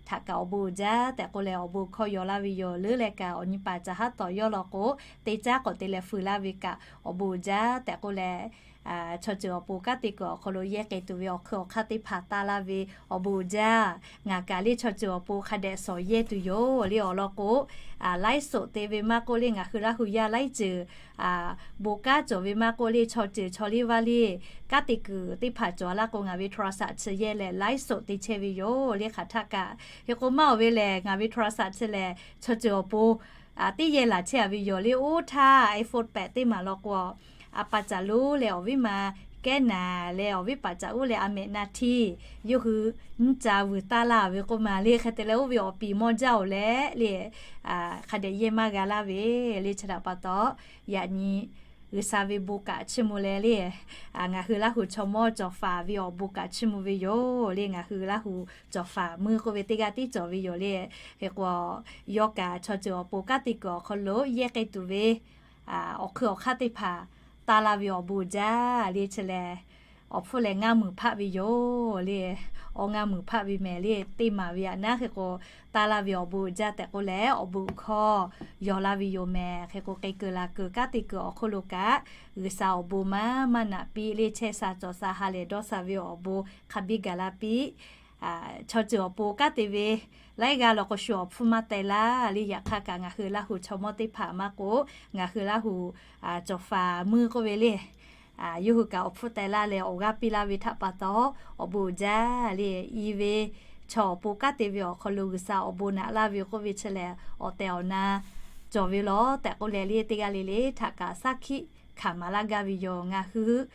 htaꞈ kaꞈ awˬ bon uiˍ jaˇ tehꞈ k'oˆ leh awˬ bon hkawˇ yaw laˇ ve yoˬ. Leuˉ leh kaꞈ awˬ nyi paˍ caˬ haˉ tawˍ yawˇ law k'o, teˇ caˉ k'awꞈ te leh feu laˇ ve kaꞈ awˬ bon uiˍ jaˇ tehꞈ k'oˆ leh, chaw ceuˬ awˬ pon kanˉ te kuiˬ awˬ hk'aw lo yehˇ k'ai tuˬ ve awˬ hkui awˬ hk'aˇ teˇ hpaˍ taˇ laˇ ve awˬ bon uiˍ jaˇ. Ngaˬ kaꞈ le chaw ceuˬ awˬ pon hk'a dehꞈ shawˍ yehˇ tuˬ yoˬ le awˬ lawn k'o, ไลฟ์สด te ve maˇ k'oˆ le ngaˬ hui Laˇ hu yaˇ laiˉ ceuˬ bon kanˉ cawˬ ve maˇ k'oˆ le chaw ceuˬ chaw liˇ vaˇ liˇ kanˉ te kuiˬ teˇ hpaˍ cawˬ laˇ k'o ngaˬ ve โทรศัพท์ chi yehˇ leh ไลฟ์สด te chehˇ ve yoˬ le hk'aˬ htaˆ kaꞈ. Hk'e k'o maˇ oˬ ve lehˬ ngaˬ ve โทรศัพท์ chi lehˬ chaw ceuˬ awˬ pon teˇ yehˇ laˬ chehˇ a ve yoˬ le. Oˇ htaˇ iPhone pehꞈ teˇ maˍ law k'o, a pa caˬ lonˉ leh awˬ viˉ ma kehˉ naˍ leh awˬ viˉ paˍ caˬ oˉ leh a mehꞈ na htiˇ yawˇ hui nyiˇ ca vuiˬ taˇ laˇ ve k'oˆ ma le. Hk'e te leh oˇ ve awˬ piˍ mawˇ jaˇ oˬ leh le hk'a dehꞈ yehˇ maˇ g'a laˇ ve le. Chi htaꞈ pa taw, yaꞈ nyi G'uiˬsha ve bon kaꞈ chiˇ mvuh leh le, ngaˬ hui Laˇ hu chaw mawˇ cawˬ faˍ ve awˬ bon kaꞈ chiˇ mvuh ve yoˬ le. Ngaˬ hui Laˇ hu cawˬ faˍ meuˇ k'oˆ ve teˇ g'aˇ tiˉ cawˬ ve yoˬ le. Hk'e k'o, yawˇ kaꞈ chaw ceuˬ awˬ pon kanˉ te kuiˬ awˬ hk'aw lo yehˇ k'ai tuˬ ve awˬ hkui awˬ hk'aˇ teˇ hpaˍ taˇ laˇ ve awˬ bon uiˍ jaˇ le. Chi lehˬ, awˬ hpfuhˇ lehˬ ngaˇ meunˍ hpaˆ ve yoˬ le. Awˇ ngaˇ meunˍ hpaˆ ve mehˍ le teˇ maˍ ve aꞈ naˉ hk'e k'o, taˇ laˇ ve awˬ bon uiˍ jaˇ tehꞈ k'oˆ leh awˬ bon hkawˇ yaw laˇ ve yoˬ mehˍ. Hk'e k'o, k'ai kuiˬ la kuiˬ kanˉ te kuiˬ awˬ hk'oˆ lo kaꞈ, G'uiˬsha awˬ bon maˇ maˇ naꞈ piˇ le chehˇ sha cawˬ sha ha lehˬ dawˇ sha ve awˬ bon hk'a biˇ gaˬ la piˇ. Chaw ceuˬ awˬ pon kanˉ te ve laiˉ g'aˇ law k'o shu awˬ hpfuhˇ maˇ teh laˇ le. Yaꞈ hk'aˇ kaꞈ ngaˬ hui Laˇ hu chaw mawˇ teˇ hpaˍ maˇ k'o, ngaˬ hui Laˇ hu cawˬ faˍ meuˇ k'oˆ ve le, yawˇ hui kaꞈ awˬ hpfuhˇ teh laˇ leh awˬ g'aˇ piˇ laˇ ve htaꞈ pa taw, awˬ bon uiˍ jaˇ le. I ve chaw awˬ pon kanˉ te ve awˬ hk'aw lo G'uiˬsha awˬ bon naꞈ laˇ ve k'oˆ ve chi lehˬ, awˬ tehˬ awˬ na cawˬ ve law tehꞈ k'oˆ leh le teˇ g'aˇ le le htaꞈ kaꞈ saˉ hkiˆ hkanˍ maˍ laˇ gaˇ ve yoˬ. Ngaˬ hui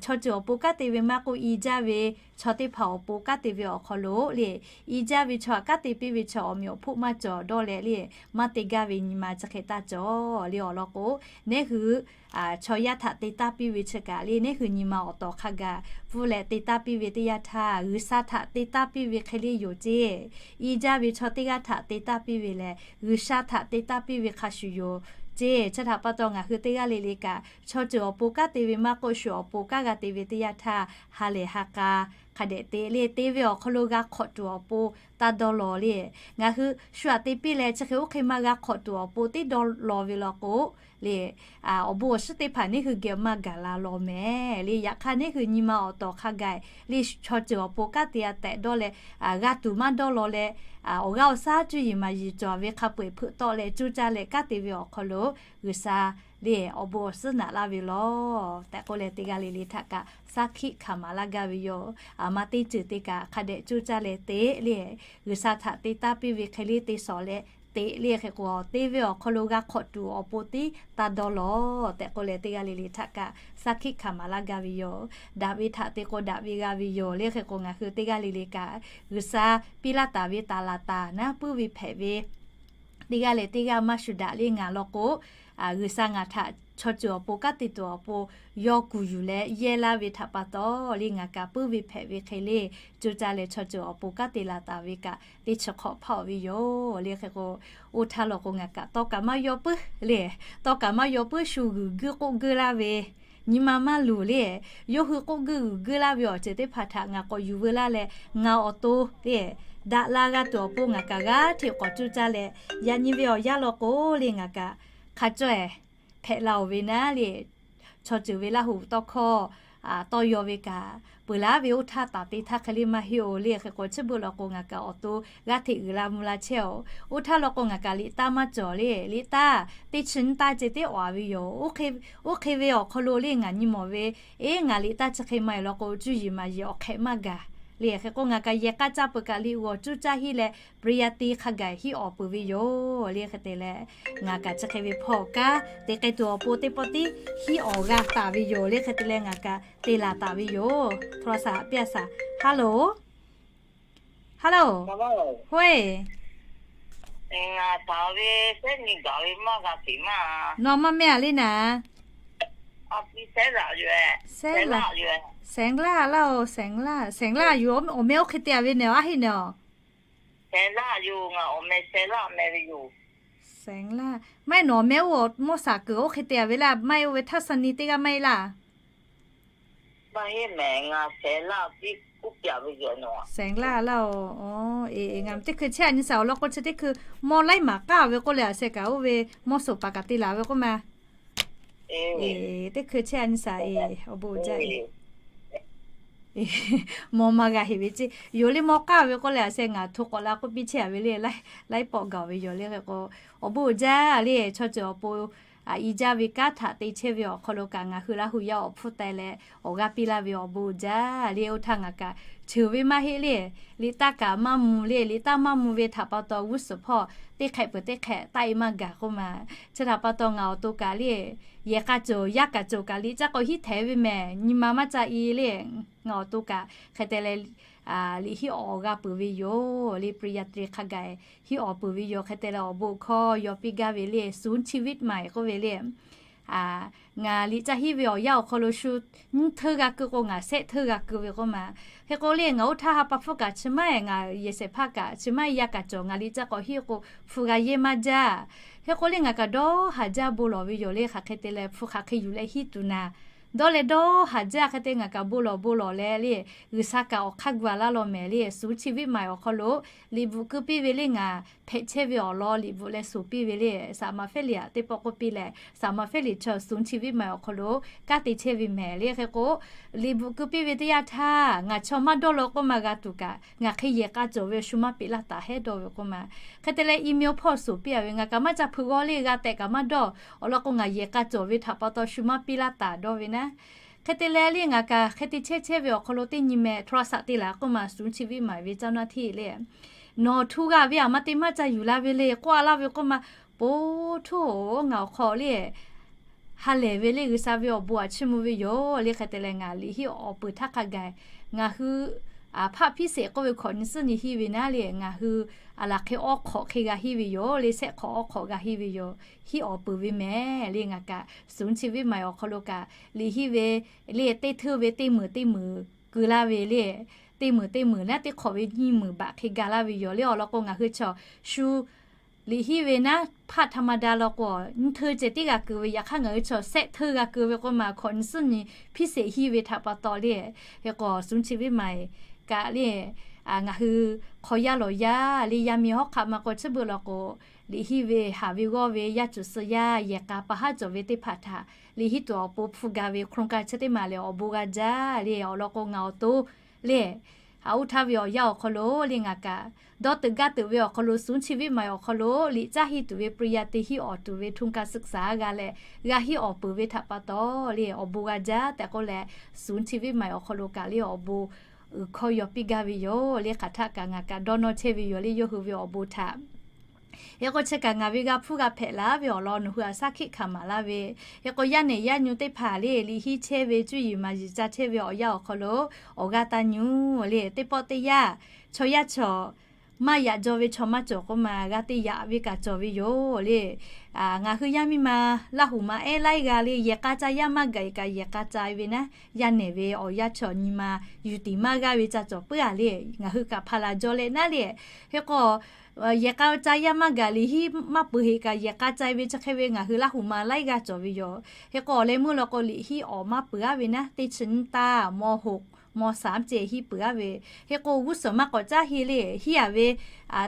chaw ceuˬ awˬ pon kanˉ te ve maˇ k'oˆ, i jaˇ ve chaw teˇ hpaˍ awˬ pon kanˉ te ve awˬ hk'aw lo le, i jaˇ ve chaw htaꞈ kanˉ te piˇ ve chaw awˬ meꞈ awˬ hpfuhˆ maˇ cawˬ dawˇ leh le, maˇ te gaˇ ve nyi ma chi hk'e taˇ cawˬ le awˬ lawn k'o, neˉ hui chaw yaˇ htaꞈ te taˇ piˇ ve chi kaꞈ le neˉ hui nyi ma awˬ tawˍ hk'a gaˬ pfuhˇ leh te taˇ piˇ ve teˇ yanˇ htaˇ, G'uiˬsha htaꞈ te taˇ piˇ ve hk'e le yoˬ ceˇ. I jaˇ ve chaw teˇ g'aˇ htaꞈ te taˇ piˇ ve lehˬ, G'uiˬsha htaꞈ te taˇ piˇ ve hk'a shuˍ yoˬ ceˇ. Chi htaꞈ pa taw ngaˬ hui teˇ g'aˇ le le kaꞈ chaw ceuˬ awˬ pon kanˉ te ve maˇ k'oˆ, shu awˬ pon kanˉ g'a te ve teˇ yanˇ htaˇ, ha lehˬ ha k'a hk'a dehꞈ te le te ve awˬ hk'aw lo g'a hk'awꞈ tuˬ awˬ pon taˇ dawˇ law le. Ngaˬ hui shu aꞈ te piˇ leh chi hk'e oˇ hk'e maˇ g'a hk'awꞈ tuˬ awˬ pon teˇ dawˇ law ve law k'o le, awˬ bon awˬ shiˉ teˇ hpaˍ neˉ hui geh maˇ gaˬ la law mehˍ le. Yaꞈ hk'aˇ neˉ hui nyi ma awˬ tawˍ hk'a gaˬ le chaw ceuˬ awˬ pon kanˉ te a tehꞈ dawˇ leh, g'a tuˬ maˇ dawˇ law leh, awˬ g'aˇ awˬ shaˉ cuˇ yiˍ maˍ yiˍ cawˬ ve hk'a peu-eˬ hpeuꞈ tawˆ leh cuˇ caˇ leh kanˉ te ve awˬ hk'aw lo G'uiˬsha le awˬ bon awˬ shiˉ naꞈ laˇ ve law tehꞈ k'oˆ leh teˇ g'aˇ le le htaꞈ kaꞈ saˉ hkiˆ hkanˍ maˍ laˇ gaˇ ve yoˬ. Aˬ ma teˇ ceuˬ te kaꞈ hk'a dehꞈ cuˇ caˇ leh te le, G'uiˬsha htaꞈ te taˇ piˇ ve hk'e le te shawˍ leh te le hk'e k'o, te ve awˬ hk'aw lo g'a hk'awꞈ tuˬ awˬ pon tiˉ taˇ dawˇ law tehꞈ k'oˆ leh teˇ g'aˇ le le htaꞈ kaꞈ saˉ hkiˆ hkanˍ maˍ laˇ gaˇ ve yoˬ. Daꞈ ve htaꞈ te k'o daꞈ ve g'a ve yoˬ le hk'e k'o, ngaˬ hui teˇ g'aˇ le le kaꞈ G'uiˬsha piˇ laˇ taˍ ve taˍ laˍ taˍ naˉ puiˉ ve hpehꞈ ve teˇ g'aˇ leh teˇ g'aˇ maˇ shu daꞈ le ngaˬ law k'o, G'uiˬsha ngaˬ htaꞈ chaw ceuˬ awˬ pon kanˉ te tuˬ awˬ pon yawˇ kuˬ yuˬ leh yehˇ laˇ ve htaꞈ pa taw le ngaˬ kaꞈ puiˉ ve hpehꞈ ve hk'e le, co caˇ leh chaw ceuˬ awˬ pon kanˉ te laˬ taˍ ve kaꞈ teˇ chi hk'awꞈ hpaˇ-oˬ ve yoˬ le hk'e k'o, oˇ htaˇ law k'o ngaˬ kaꞈ tawˇ kaꞈ maˇ yaw puiˉ le, tawˇ kaꞈ maˇ yaw puiˉ shu g'uiˬ guiˇ k'oˆ guiˇ laˇ ve nyi ma maˇ luˬ le. Yawˇ hui k'oˆ guiˇ g'uiˬ guiˇ laˇ ve awˬ ceuˬ teˇ hpaˍ htaꞈ ngaˬ k'awꞈ yuˬ veu laˇ leh, ngaˬ awˬ to le daꞈ la g'a tuˬ awˬ pon ngaˬ kaꞈ g'aˇ hteꞈ k'awꞈ co caˇ leh, yaꞈ nyi ve awˬ yanˇ law k'o le ngaˬ kaꞈ hk'a cawehˬ hpehꞈ la-oˬ ve naˉ le. Chaw ceuˬ ve Laˇ hu tawˇ hkawˇ tawˇ yaw ve kaꞈ peuˬ laˉ ve oˇ htaˇ taˍ te htaˇ hk'e le maˇ heˆ-oˬ le hk'e k'o, chi beuꞈ law k'o ngaˬ kaꞈ awˬ to g'aˇ hteꞈ uiˍ la mvuh la chehˇ-oˬ. Oˇ htaˇ law k'o ngaˬ kaꞈ liꞈ taˇ maˇ cawˬ le. Liꞈ taˇ teˇ chi nyiˇ taˇ ceh teˇ awˍ-a ve yoˬ. Oˇ hk'e ve awˬ hk'aw lo le ngaˬ nyi mawˬ ve, eˉ ngaˬ liꞈ taˇ chi hk'e maˇ-e law k'o cuˇ yiˍ maˍ yiˍ awˬ hk'ehꞈ maˇ gaˬ Le hk'e k'o ngaˬ kaꞈ yehˬ k'a caˇ peuˬ kaꞈ liꞈ g'awˬ cuˇ caˇ hiˆ leh Priya te hk'a gaˬ hiˆ awˍ peuˬ ve yoˬ. Le hk'e te leh ngaˬ kaꞈ chi hk'e ve hpawˇ kanˉ te k'ai tuˬ awˬ pon teˇ pawˆ tiˉ hiˆ awˍ g'a taˍ ve yoˬ. Le hk'e te leh ngaˬ kaꞈ te laˬ taˍ ve yoˬ. โทรศัพท์ piˇ a saˍ. Hello, hello, hoˆ-e, nawˬ maˇ mehˆ a le naˍ. Sehˉ laˇ, sehˉ laˇ laˇ-oˬ, sehˉ laˇ, sehˉ laˇ yoˬ. Awˬ meh oˇ hk'e te a ve naˍ, a heˆ naˍ-oˬ. Sehˉ laˇ, maˇ heˆ nawˬ meh oˇ mawˇ shaˍ kuiˬ oˇ hk'e te a ve laˇ, maˇ heˆ oˇ ve htaˇ sa ni teˇ g'aˇ maˇ heˆ laˇ. Sehˉ laˇ laˇ-oˬ. Ngaˬ teˇ hkui chehˇ a nyi saˍ awˬ lawn k'o chi teˇ hkui mawˇ laiˉ maˍ k'aˇ ve k'oˆ leh a sheh kaꞈ oˇ ve mawˇ shoˍ paˍ kaꞈ te laˬ ve k'oˆ ma. Teˇ hkui chehˇ a nyi saˍ-e, awˬ bon uiˍ jaˇ-e. Mawˇ maˇ g'a heˍ ve ceˇ yoˬ le. Mawˇ k'aˇ ve k'oˆ leh a sheh ngaˬ hto k'awꞈ la k'oˆ piˇ chehˇ a ve le, laiˉ pawˆ gaˬ ve yoˬ le. Hk'e k'o awˬ bon uiˍ jaˇ le. Chaw ceuˬ awˬ pon a i jaˇ ve kanˉ htaꞈ te chehˇ ve awˬ hk'aw lo kaꞈ ngaˬ hui Laˇ hu yaˇ awˬ hpfuhˇ teh leh awˬ g'aˇ piˇ laˇ ve awˬ bon uiˍ jaˇ le. Oˇ htaˇ ngaˬ kaꞈ cheuˬ ve maˇ heˆ le. Liꞈ taˇ kaꞈ maˇ mvuh le. Liꞈ taˇ maˇ mvuh ve htaꞈ pa taw g'uˇ suhˍ hpawˇ teˇ hk'ehꞈ peuˬ teˇ hk'ehꞈ taˆ-e maˇ gaˬ k'oˆ ma. Chi htaꞈ pa taw ngaˬ awˬ to kaꞈ le, yehˬ k'a cawˬ yaˇ kaꞈ cawˬ kaꞈ liꞈ caˇ k'awꞈ hiˉ htehˍ ve mehˍ, nyi ma maˇ ca i le. Ngaˬ awˬ to kaꞈ hk'e te leh liꞈ hiˆ awˍ g'a peuˬ ve yoˬ le. Priya te hk'a gaˬ hiˆ awˍ peuˬ ve yoˬ. Hk'e te leh awˬ bon hkawˇ yaw piˇ gaˇ ve le, ศูนย์ชีวิตใหม่ k'oˆ ve le. Ngaˬ liꞈ caˇ hiˉ ve awˬ yanˇ awˬ hk'aw lo shu nyiˇ hteuˇ g'a keu k'o ngaˬ shehˆ hteuˇ g'a keu ve k'oˆ ma. Hk'e k'o le ngaˬ oˇ htaˇ ha pa hpfuhˇ kaꞈ chi maˇ heˆ, ngaˬ yehˬ shehˍ hpaˇ kaꞈ chi maˇ heˆ, yaˇ kaꞈ cawˬ ngaˬ liꞈ caˇ k'awꞈ hiˉ k'o hpu g'a yehˇ maˇ jaˇ. Hk'e k'o le ngaˬ kaꞈ dawˇ haˍ jaˇ bon lawˬ ve yoˬ le. Hk'aˬ hk'e te leh hpu hk'aˬ hk'e yuˬ leh hiˉ tuˬ naˍ. Dawˇ leh dawˇ haˍ jaˇ hk'e te ngaˬ kaꞈ bon lawˬ bon lawˬ leh le, G'uiˬsha kaꞈ awˬ hk'aˇ gu a laˇ law mehˍ le. ศูนย์ชีวิตใหม่ awˬ hk'aw lo liꞈ bvuhꞈ keu piˇ ve le ngaˬ hpehꞈ chehˇ ve awˬ lawn liꞈ bvuhꞈ leh suhˍ piˇ ve le. Saˍ maˍ feˉ liꞈ aꞈ teˇ pawˆ k'oˆ piˇ leh, Saˍ maˍ feˉ liꞈ chaw ศูนย์ชีวิตใหม่ awˬ hk'aw lo kanˉ te chehˇ ve mehˍ le. Hk'e k'o liꞈ bvuhꞈ keu piˇ ve teˇ yanˇ htaˇ ngaˬ chaw maˇ dawˇ law k'oˆ ma g'a tuˬ kaꞈ ngaˬ hk'e yehˬ k'a cawˬ ve shu maˇ peꞈ laˇ taˍ hehˉ dawˇ ve k'oˆ ma. Hk'e te leh email hpawˇ suhˍ piˇ a ve ngaˬ kaꞈ maˇ ca hpu g'awˇ le, g'a tehꞈ kaꞈ maˇ dawˇ. Awˬ lawn k'o ngaˬ yehˬ k'a cawˬ ve htaꞈ pa taw shu maˇ piˇ laˇ taˍ dawˇ ve naˉ. Hk'e te leh le ngaˬ kaꞈ hk'e te chehˇ chehˇ ve awˬ hk'aw lo teˇ nyi meh โทรศัพท์ te laˬ k'oˆ ma, ศูนย์ชีวิตใหม่ ve caˇ naˇ hteˇ le, nawˬ htu g'a ve aˬ ma te maˇ ca yuˬ la ve le k'oˆ a laˇ ve k'oˆ ma. Po htuˇ-oˬ, ngaˬ awˬ hk'aw le ha lehˬ ve le G'uiˬsha ve awˬ bon aꞈ chiˇ mvuh ve yoˬ le. Hk'e te leh ngaˬ liꞈ hiˆ awˍ peuˬ htaˇ hk'a gaˬ ngaˬ hui a hpaˆ hpiˇ sheˍ k'oˆ ve hkawꞈ nyi suhˉ nyi hiˆ ve naˉ le, ngaˬ hui a laˬ hk'e awˉ hk'awꞈ hk'e g'a hiˆ ve yoˬ le, shehˆ hk'awꞈ awˉ hk'awꞈ g'a hiˆ ve yoˬ. Hiˆ awˍ peuˬ ve mehˍ le. Ngaˬ kaꞈ ศูนย์ชีวิตใหม่ awˬ hk'aw lo kaꞈ liꞈ hiˆ ve le teˇ hteuˇ ve teˇ meunˍ teˇ meunˍ keu laˇ ve le, teˇ meunˍ teˇ meunˍ naˉ teˇ hk'awꞈ ve nyiˇ meunˍ baꞈ hk'e ga laˇ ve yoˬ le. Awˬ lawn k'o ngaˬ hui chaw shu liꞈ hiˆ ve naˉ hpaˆ ธรรมดา law k'o nyiˇ hteuˇ ceh tiˉ g'a keu ve, yaꞈ hk'aˇ ngaˬ hui chaw shehˆ hteuˇ g'a keu ve k'oˆ ma, hkawꞈ nyi suhˉ nyi hpiˇ sheˍ hiˆ ve htaꞈ pa taw le. Hk'e k'o ศูนย์ชีวิตใหม่ kaꞈ le ngaˬ hui hk'aw yaˇ lawˬ yaˇ le yaˇ miˇ hawˉ hk'aˆ ma k'o chi beuꞈ law k'o liꞈ hiˆ ve haˍ ve g'awˇ ve yaˇ cuˬ suh yaˇ yehˬ k'a pa haˉ cawˬ ve teˇ hpaˍ htaꞈ liꞈ hiˆ tuˬ awˬ pon hpu ga ve โครงการ chi teˇ maˬ lehˬ awˬ bon g'a jaˇ le. Awˬ lawn k'o ngaˬ awˬ to le a oˇ htaˇ ve awˬ yanˇ awˬ hk'aw lo le ngaˬ kaꞈ dawˇ teuꞈ gaˇ teuꞈ ve awˬ hk'aw lo ศูนย์ชีวิตใหม่ awˬ hk'aw lo liꞈ caˇ hiˆ tuˬ ve ปริญญาตรี hiˆ awˬ tuˬ ve ทุนการศึกษา g'a leh g'a hiˆ awˍ peuˬ ve htaꞈ pa taw le awˬ bon g'a jaˇ tehꞈ k'oˆ leh ศูนย์ชีวิตใหม่ awˬ hk'aw lo kaꞈ le awˬ bon uiˍ hkawˇ yaw piˇ gaˇ ve yoˬ le. Hk'aˬ htaˆ kaꞈ ngaˬ kaꞈ dawˇ nawˇ chehˇ ve yoˬ le yawˇ hui ve awˬ bon htaꞈ. Hk'e k'o chi kaꞈ ngaˬ ve g'a hpuˇ g'a hpehꞈ laˇ ve awˬ lawn nawˬ hui aꞈ shaˉ hkiˆ hkanˍ maˍ laˇ ve. Hk'e k'o yaˇ nehˬ yaˇ nyu teˇ hpaˍ le liꞈ hiˆ chehˇ ve cuˇ yiˍ maˍ yiˍ ca chehˇ ve awˬ yanˇ awˬ hk'aw lo awˬ g'aˇ taˇ nyu le teˇ pawˆ teˇ yanˇ chaw yaˇ chaw maˇ yaꞈ jaw ve chaw maˇ cawˬ k'oˆ ma, g'a te yaꞈ ve kaꞈ cawˬ ve yoˬ le. Ngaˬ hui yaˇ miˇ ma Laˇ huˍ ma ehˉ laiˉ g'aˇ le yehˬ k'a ca yaˇ maˇ gaˬ kaꞈ yehˬ k'a ca ve naˉ, yaˇ nehˬ ve awˬ yanˇ chaw nyi ma yuˬ tiˍ maˇ g'aˇ ve ca cawˬ puiˉ a le. Ngaˬ hui kaꞈ hpaˍ laˬ jaw leh naˉ le. Hk'e k'o yehˬ k'a ca yaˇ maˇ gaˬ liꞈ hiˆ maˇ peuˬ heꞈ kaꞈ yehˬ k'a ca ve chi hk'e ve ngaˬ hui Laˇ huˍ ma laiˉ g'aˇ cawˬ ve yoˬ. Hk'e k'o awˬ leh meuˇ law k'o liꞈ hiˆ awˍ maˇ peuˬ aˉ ve naˉ, teˇ chi nyiˇ taˇ ม.หก ม.สาม ceh hiˆ peuˬ aˉ ve. Hk'e k'o g'uˇ suhˍ maˇ k'awꞈ caˉ hiˆ le hiˆ a ve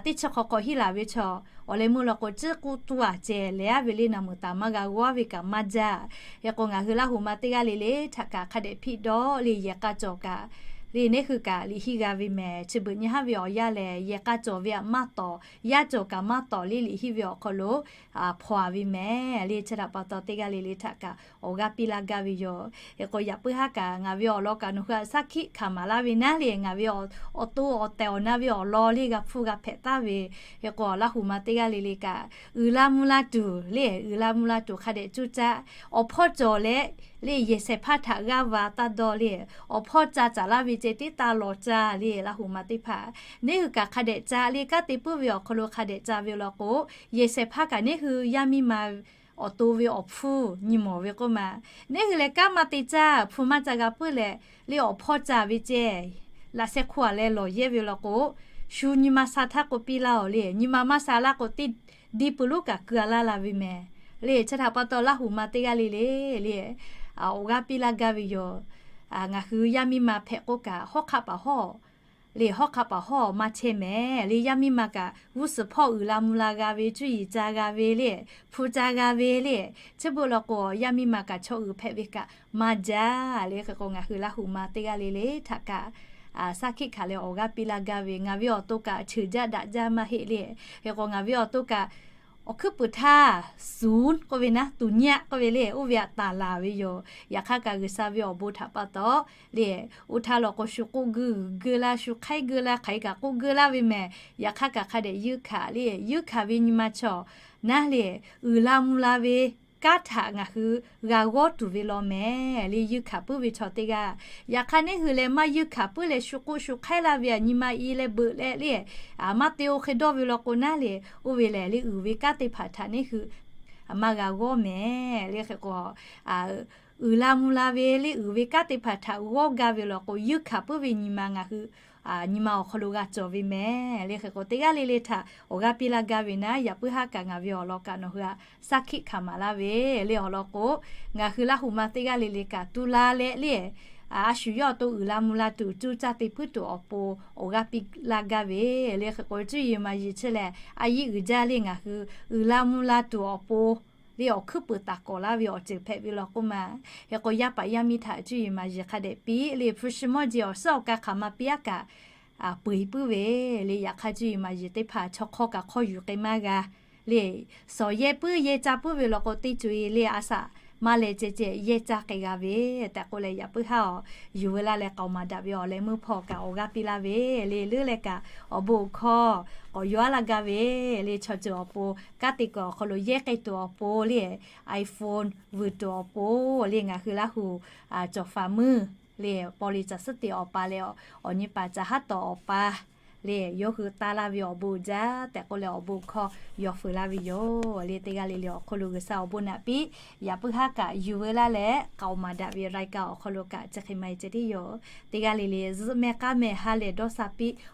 teˇ chi hk'awꞈ hk'awꞈ hiˆ laˬ ve chaw awˬ leh meuˇ law k'o ciˉ k'uˆ tuˇ a ceh leh aˉ ve le naˬ meuˍ taˍ maˇ g'a g'awˇ ve kaꞈ maˇ jaˇ. Hk'e k'o ngaˬ hui Laˇ huˍ ma teˇ g'aˇ le le htaꞈ kaꞈ hk'a dehꞈ hpiˆ dawˇ le yehˬ k'a cawˬ kaꞈ le neˇ hui kaꞈ liꞈ hiˆ g'a ve mehˍ. Chi beuꞈ nyi haˉ ve awˬ yanˇ lehˬ, yehˬ k'a cawˬ ve aꞈ maˇ tawˍ, yaˇ cawˬ kaꞈ maˇ tawˍ le liꞈ hiˆ ve awˬ hk'aw lo hpaw a ve mehˍ le. Chi htaꞈ pa taw teˇ g'aˇ le le htaꞈ kaꞈ awˬ g'aˇ piˇ laˇ gaˇ ve yoˬ. Hk'e k'o yaꞈ puiˉ haˉ kaꞈ ngaˬ ve awˬ lawn kaꞈ nawˬ hui htaꞈ shaˉ hkiˆ hkanˍ maˍ laˇ ve naˉ le, ngaˬ ve awˬ to awˬ tehˬ awˬ na ve awˬ lawn le g'a hpfuhˇ g'a hpehꞈ taˍ ve, hk'e k'o Laˇ huˍ ma teˇ g'aˇ le le kaꞈ uiˍ la mvuh la tuˬ le, uiˍ la mvuh la tuˬ hk'a dehꞈ cuˇ caˇ. Awˬ hpawˇ cawˬ leh le yehˬ shehˍ hpaˇ htaꞈ g'aˇ va taˇ dawˇ le, awˬ hpawˇ ca caˍ laˇ ve ceh tiˉ taˇ lawˬ caˇ le. Laˇ huˍ ma teˇ hpaˍ neˇ hui kaꞈ hk'a dehꞈ ca le, kanˉ te puiˉ ve awˬ hk'aw lo hk'a dehꞈ ca ve law k'o, yehˬ shehˍ hpaˇ kaꞈ neˇ hui yaˇ miˇ ma awˬ to ve awˬ hpfuhˇ nyi mawˬ ve k'oˆ ma. Neˇ hui lehˬ kanˉ maˇ te caˇ, hpu maˇ ca g'a puiˉ leh le awˬ hpawˇ ca ve ceh laꞈ sheh hk'oˆ a leh lawˬ yehˇ ve law k'o, shu nyi ma sha htaˇ k'oˆ piˇ laˇ oˬ le. Nyi ma maˇ sha laˇ k'o, teˇ diˇ pui lonˉ kaꞈ keu a laˇ la ve mehˍ le. Chi htaꞈ pa taw Laˇ huˍ ma teˇ g'aˇ le le le awˬ g'aˇ piˇ laˇ gaˇ ve yoˬ. Ngaˬ hui yaˇ miˇ ma hpehꞈ k'oˆ kaꞈ hawˉ hk'aˆ paˍ hawˉ le, hawˉ hk'aˆ paˍ hawˉ maˇ chehˇ mehˍ le. Yaˇ miˇ ma kaꞈ g'uˇ suhˍ hpawˇ uiˍ la mvuh la g'a ve, cuˇ yiˍ ca g'a ve le, hpu ca g'a ve le, chi beuꞈ law k'o yaˇ miˇ ma kaꞈ chaw uiˍ hpehꞈ ve kaꞈ maˇ jaˇ le. Hk'e k'o ngaˬ hui Laˇ huˍ ma teˇ g'aˇ le le htaꞈ kaꞈ shaˉ hkiˆ hkanˍ leh awˬ g'aˇ piˇ laˇ gaˇ ve, ngaˬ ve awˬ to kaꞈ cheuˬ jaˇ daꞈ jaˇ maˇ heˆ le. Hk'e k'o ngaˬ ve awˬ to kaꞈ awˬ hkuiˉ puiˍ htaˇ suˍ k'oˆ ve naˉ, tuˍ nyaˆ k'oˆ ve le, oˇ ve aꞈ taˍ laˬ ve yoˬ. Yaꞈ hk'aˇ kaꞈ G'uiˬsha ve awˬ bon htaꞈ pa taw le, oˇ htaˇ law k'o shu k'oˆ geu geu la, shu hk'aiˉ geu la, hk'aˬ hk'e kaꞈ k'oˆ geu laˇ ve mehˍ. Yaꞈ hk'aˇ kaꞈ hk'a dehꞈ yuˇ hkanˍ le, yuˇ hkanˍ ve nyi ma chaw naˉ le, uiˍ la mvuh la ve kanˉ htaꞈ ngaˬ hui g'a g'awˇ tuˬ ve law mehˍ le. Yuˇ hkanˍ puiˉ ve chaw teˇ g'aˇ, yaꞈ hk'aˇ neˇ hui leh maˇ yuˇ hkanˍ puiˉ leh shu k'oˆ shu hk'aiˉ laˇ ve aꞈ nyi ma i leh beuꞈ leh le, maˇ te oˇ hk'e dawˇ ve law k'o naˉ le, oˇ ve lehˬ le uiˍ ve kanˉ teˇ hpaˍ htaꞈ neˇ hui maˇ g'a g'awˇ mehˍ le. Hk'e k'o uiˍ la mvuh la ve le uiˍ ve kanˉ teˇ hpaˍ htaꞈ g'awˇ gaˇ ve law k'o, yuˇ hkanˍ puiˉ ve nyi ma ngaˬ hui nyi ma awˬ hk'aw lo g'a cawˬ ve mehˍ le. Hk'e k'o teˇ g'aˇ le le htaꞈ awˬ g'aˇ piˇ laˇ gaˇ ve naˉ, yaꞈ puiˉ haˉ kaꞈ ngaˬ ve awˬ lawn kaꞈ nawˬ hui htaꞈ shaˉ hkiˆ hkanˍ maˍ laˇ ve le. Awˬ lawn k'o, ngaˬ hui Laˇ huˍ ma teˇ g'aˇ le le kaꞈ tu la leh le, a shu yawˇ awˬ to uiˍ la mvuh la tuˬ cuˇ caˇ te puiˉ tuˬ awˬ pon awˬ g'aˇ piˇ laˇ gaˇ ve le. Hk'e k'o cuˇ yiˍ maˍ yiˍ chi lehˬ a yiˇ uiˍ jaˇ le, ngaˬ hui uiˍ la mvuh la tuˬ awˬ pon le awˬ hkuiˉ puiˍ taˍ kawꞈ laˇ ve awˬ ceuˬ hpehꞈ ve law k'oˆ ma. Hk'e k'o yaˇ paˍ yaˇ miˇ htaꞈ cuˇ yiˍ maˍ yiˍ hk'a dehꞈ piˇ le, hpu shi mawˇ jeˬ awˬ suhˉ awˬ ka hk'aˬ ma piˇ aˉ kaꞈ peuˬ e puiˉ ve le. Yaꞈ hk'aˇ cuˇ yiˍ maˍ yiˍ teˇ hpaˍ chaw hk'awˇ kaꞈ hk'awˇ yuˬ k'ai maˇ g'a le. Sawˍ yehˇ puiˉ yehˇ caˇ puiˉ ve law k'o, teˇ co e le a shaꞈ maˇ leh ceh ceh yehˇ caˇ k'ai g'a ve tehꞈ k'oˆ leh, yaꞈ puiˉ haˉ awˬ yuˬ veu laˇ leh k'aoˍ maˍ daꞈ ve awˬ leh meuˇ hpawˇ kaꞈ awˬ g'aˇ piˇ laˇ ve le. Leuˉ leh kaꞈ awˬ bon awˬ hkawˇ k'awꞈ yaw aˉ laˇ gaˇ ve le. Chaw ceuˬ awˬ pon kanˉ te kuiˬ awˬ hk'aw lo yehˇ k'ai tuˬ awˬ pon le, iPhone vuiˬ tuˬ awˬ pon le, ngaˬ hui Laˇ huˍ cawˬ faˍ meuˇ le, paw le caˬ suhˉ te awˬ pa leh awˬ nyi paˍ caˬ haˉ tawˍ awˬ pa le, yawˇ hui taˇ laˇ ve awˬ bon jaˇ tehꞈ k'oˆ leh awˬ bon hkawˇ yaw feu laˇ ve yoˬ le. Teˇ g'aˇ le le awˬ hk'aw lo G'uiˬsha awˬ bon naꞈ piˇ. Yaꞈ puiˉ haˉ kaꞈ yuˬ veu laˇ leh k'aoˍ maˍ daꞈ ve รายการ awˬ hk'aw lo kaꞈ chi hk'e maˇ heˆ ceh tiˉ yoˬ. Teˇ g'aˇ le le zuhˆ mehˆ k'aˉ mehˆ ha lehˬ dawˇ sha piˇ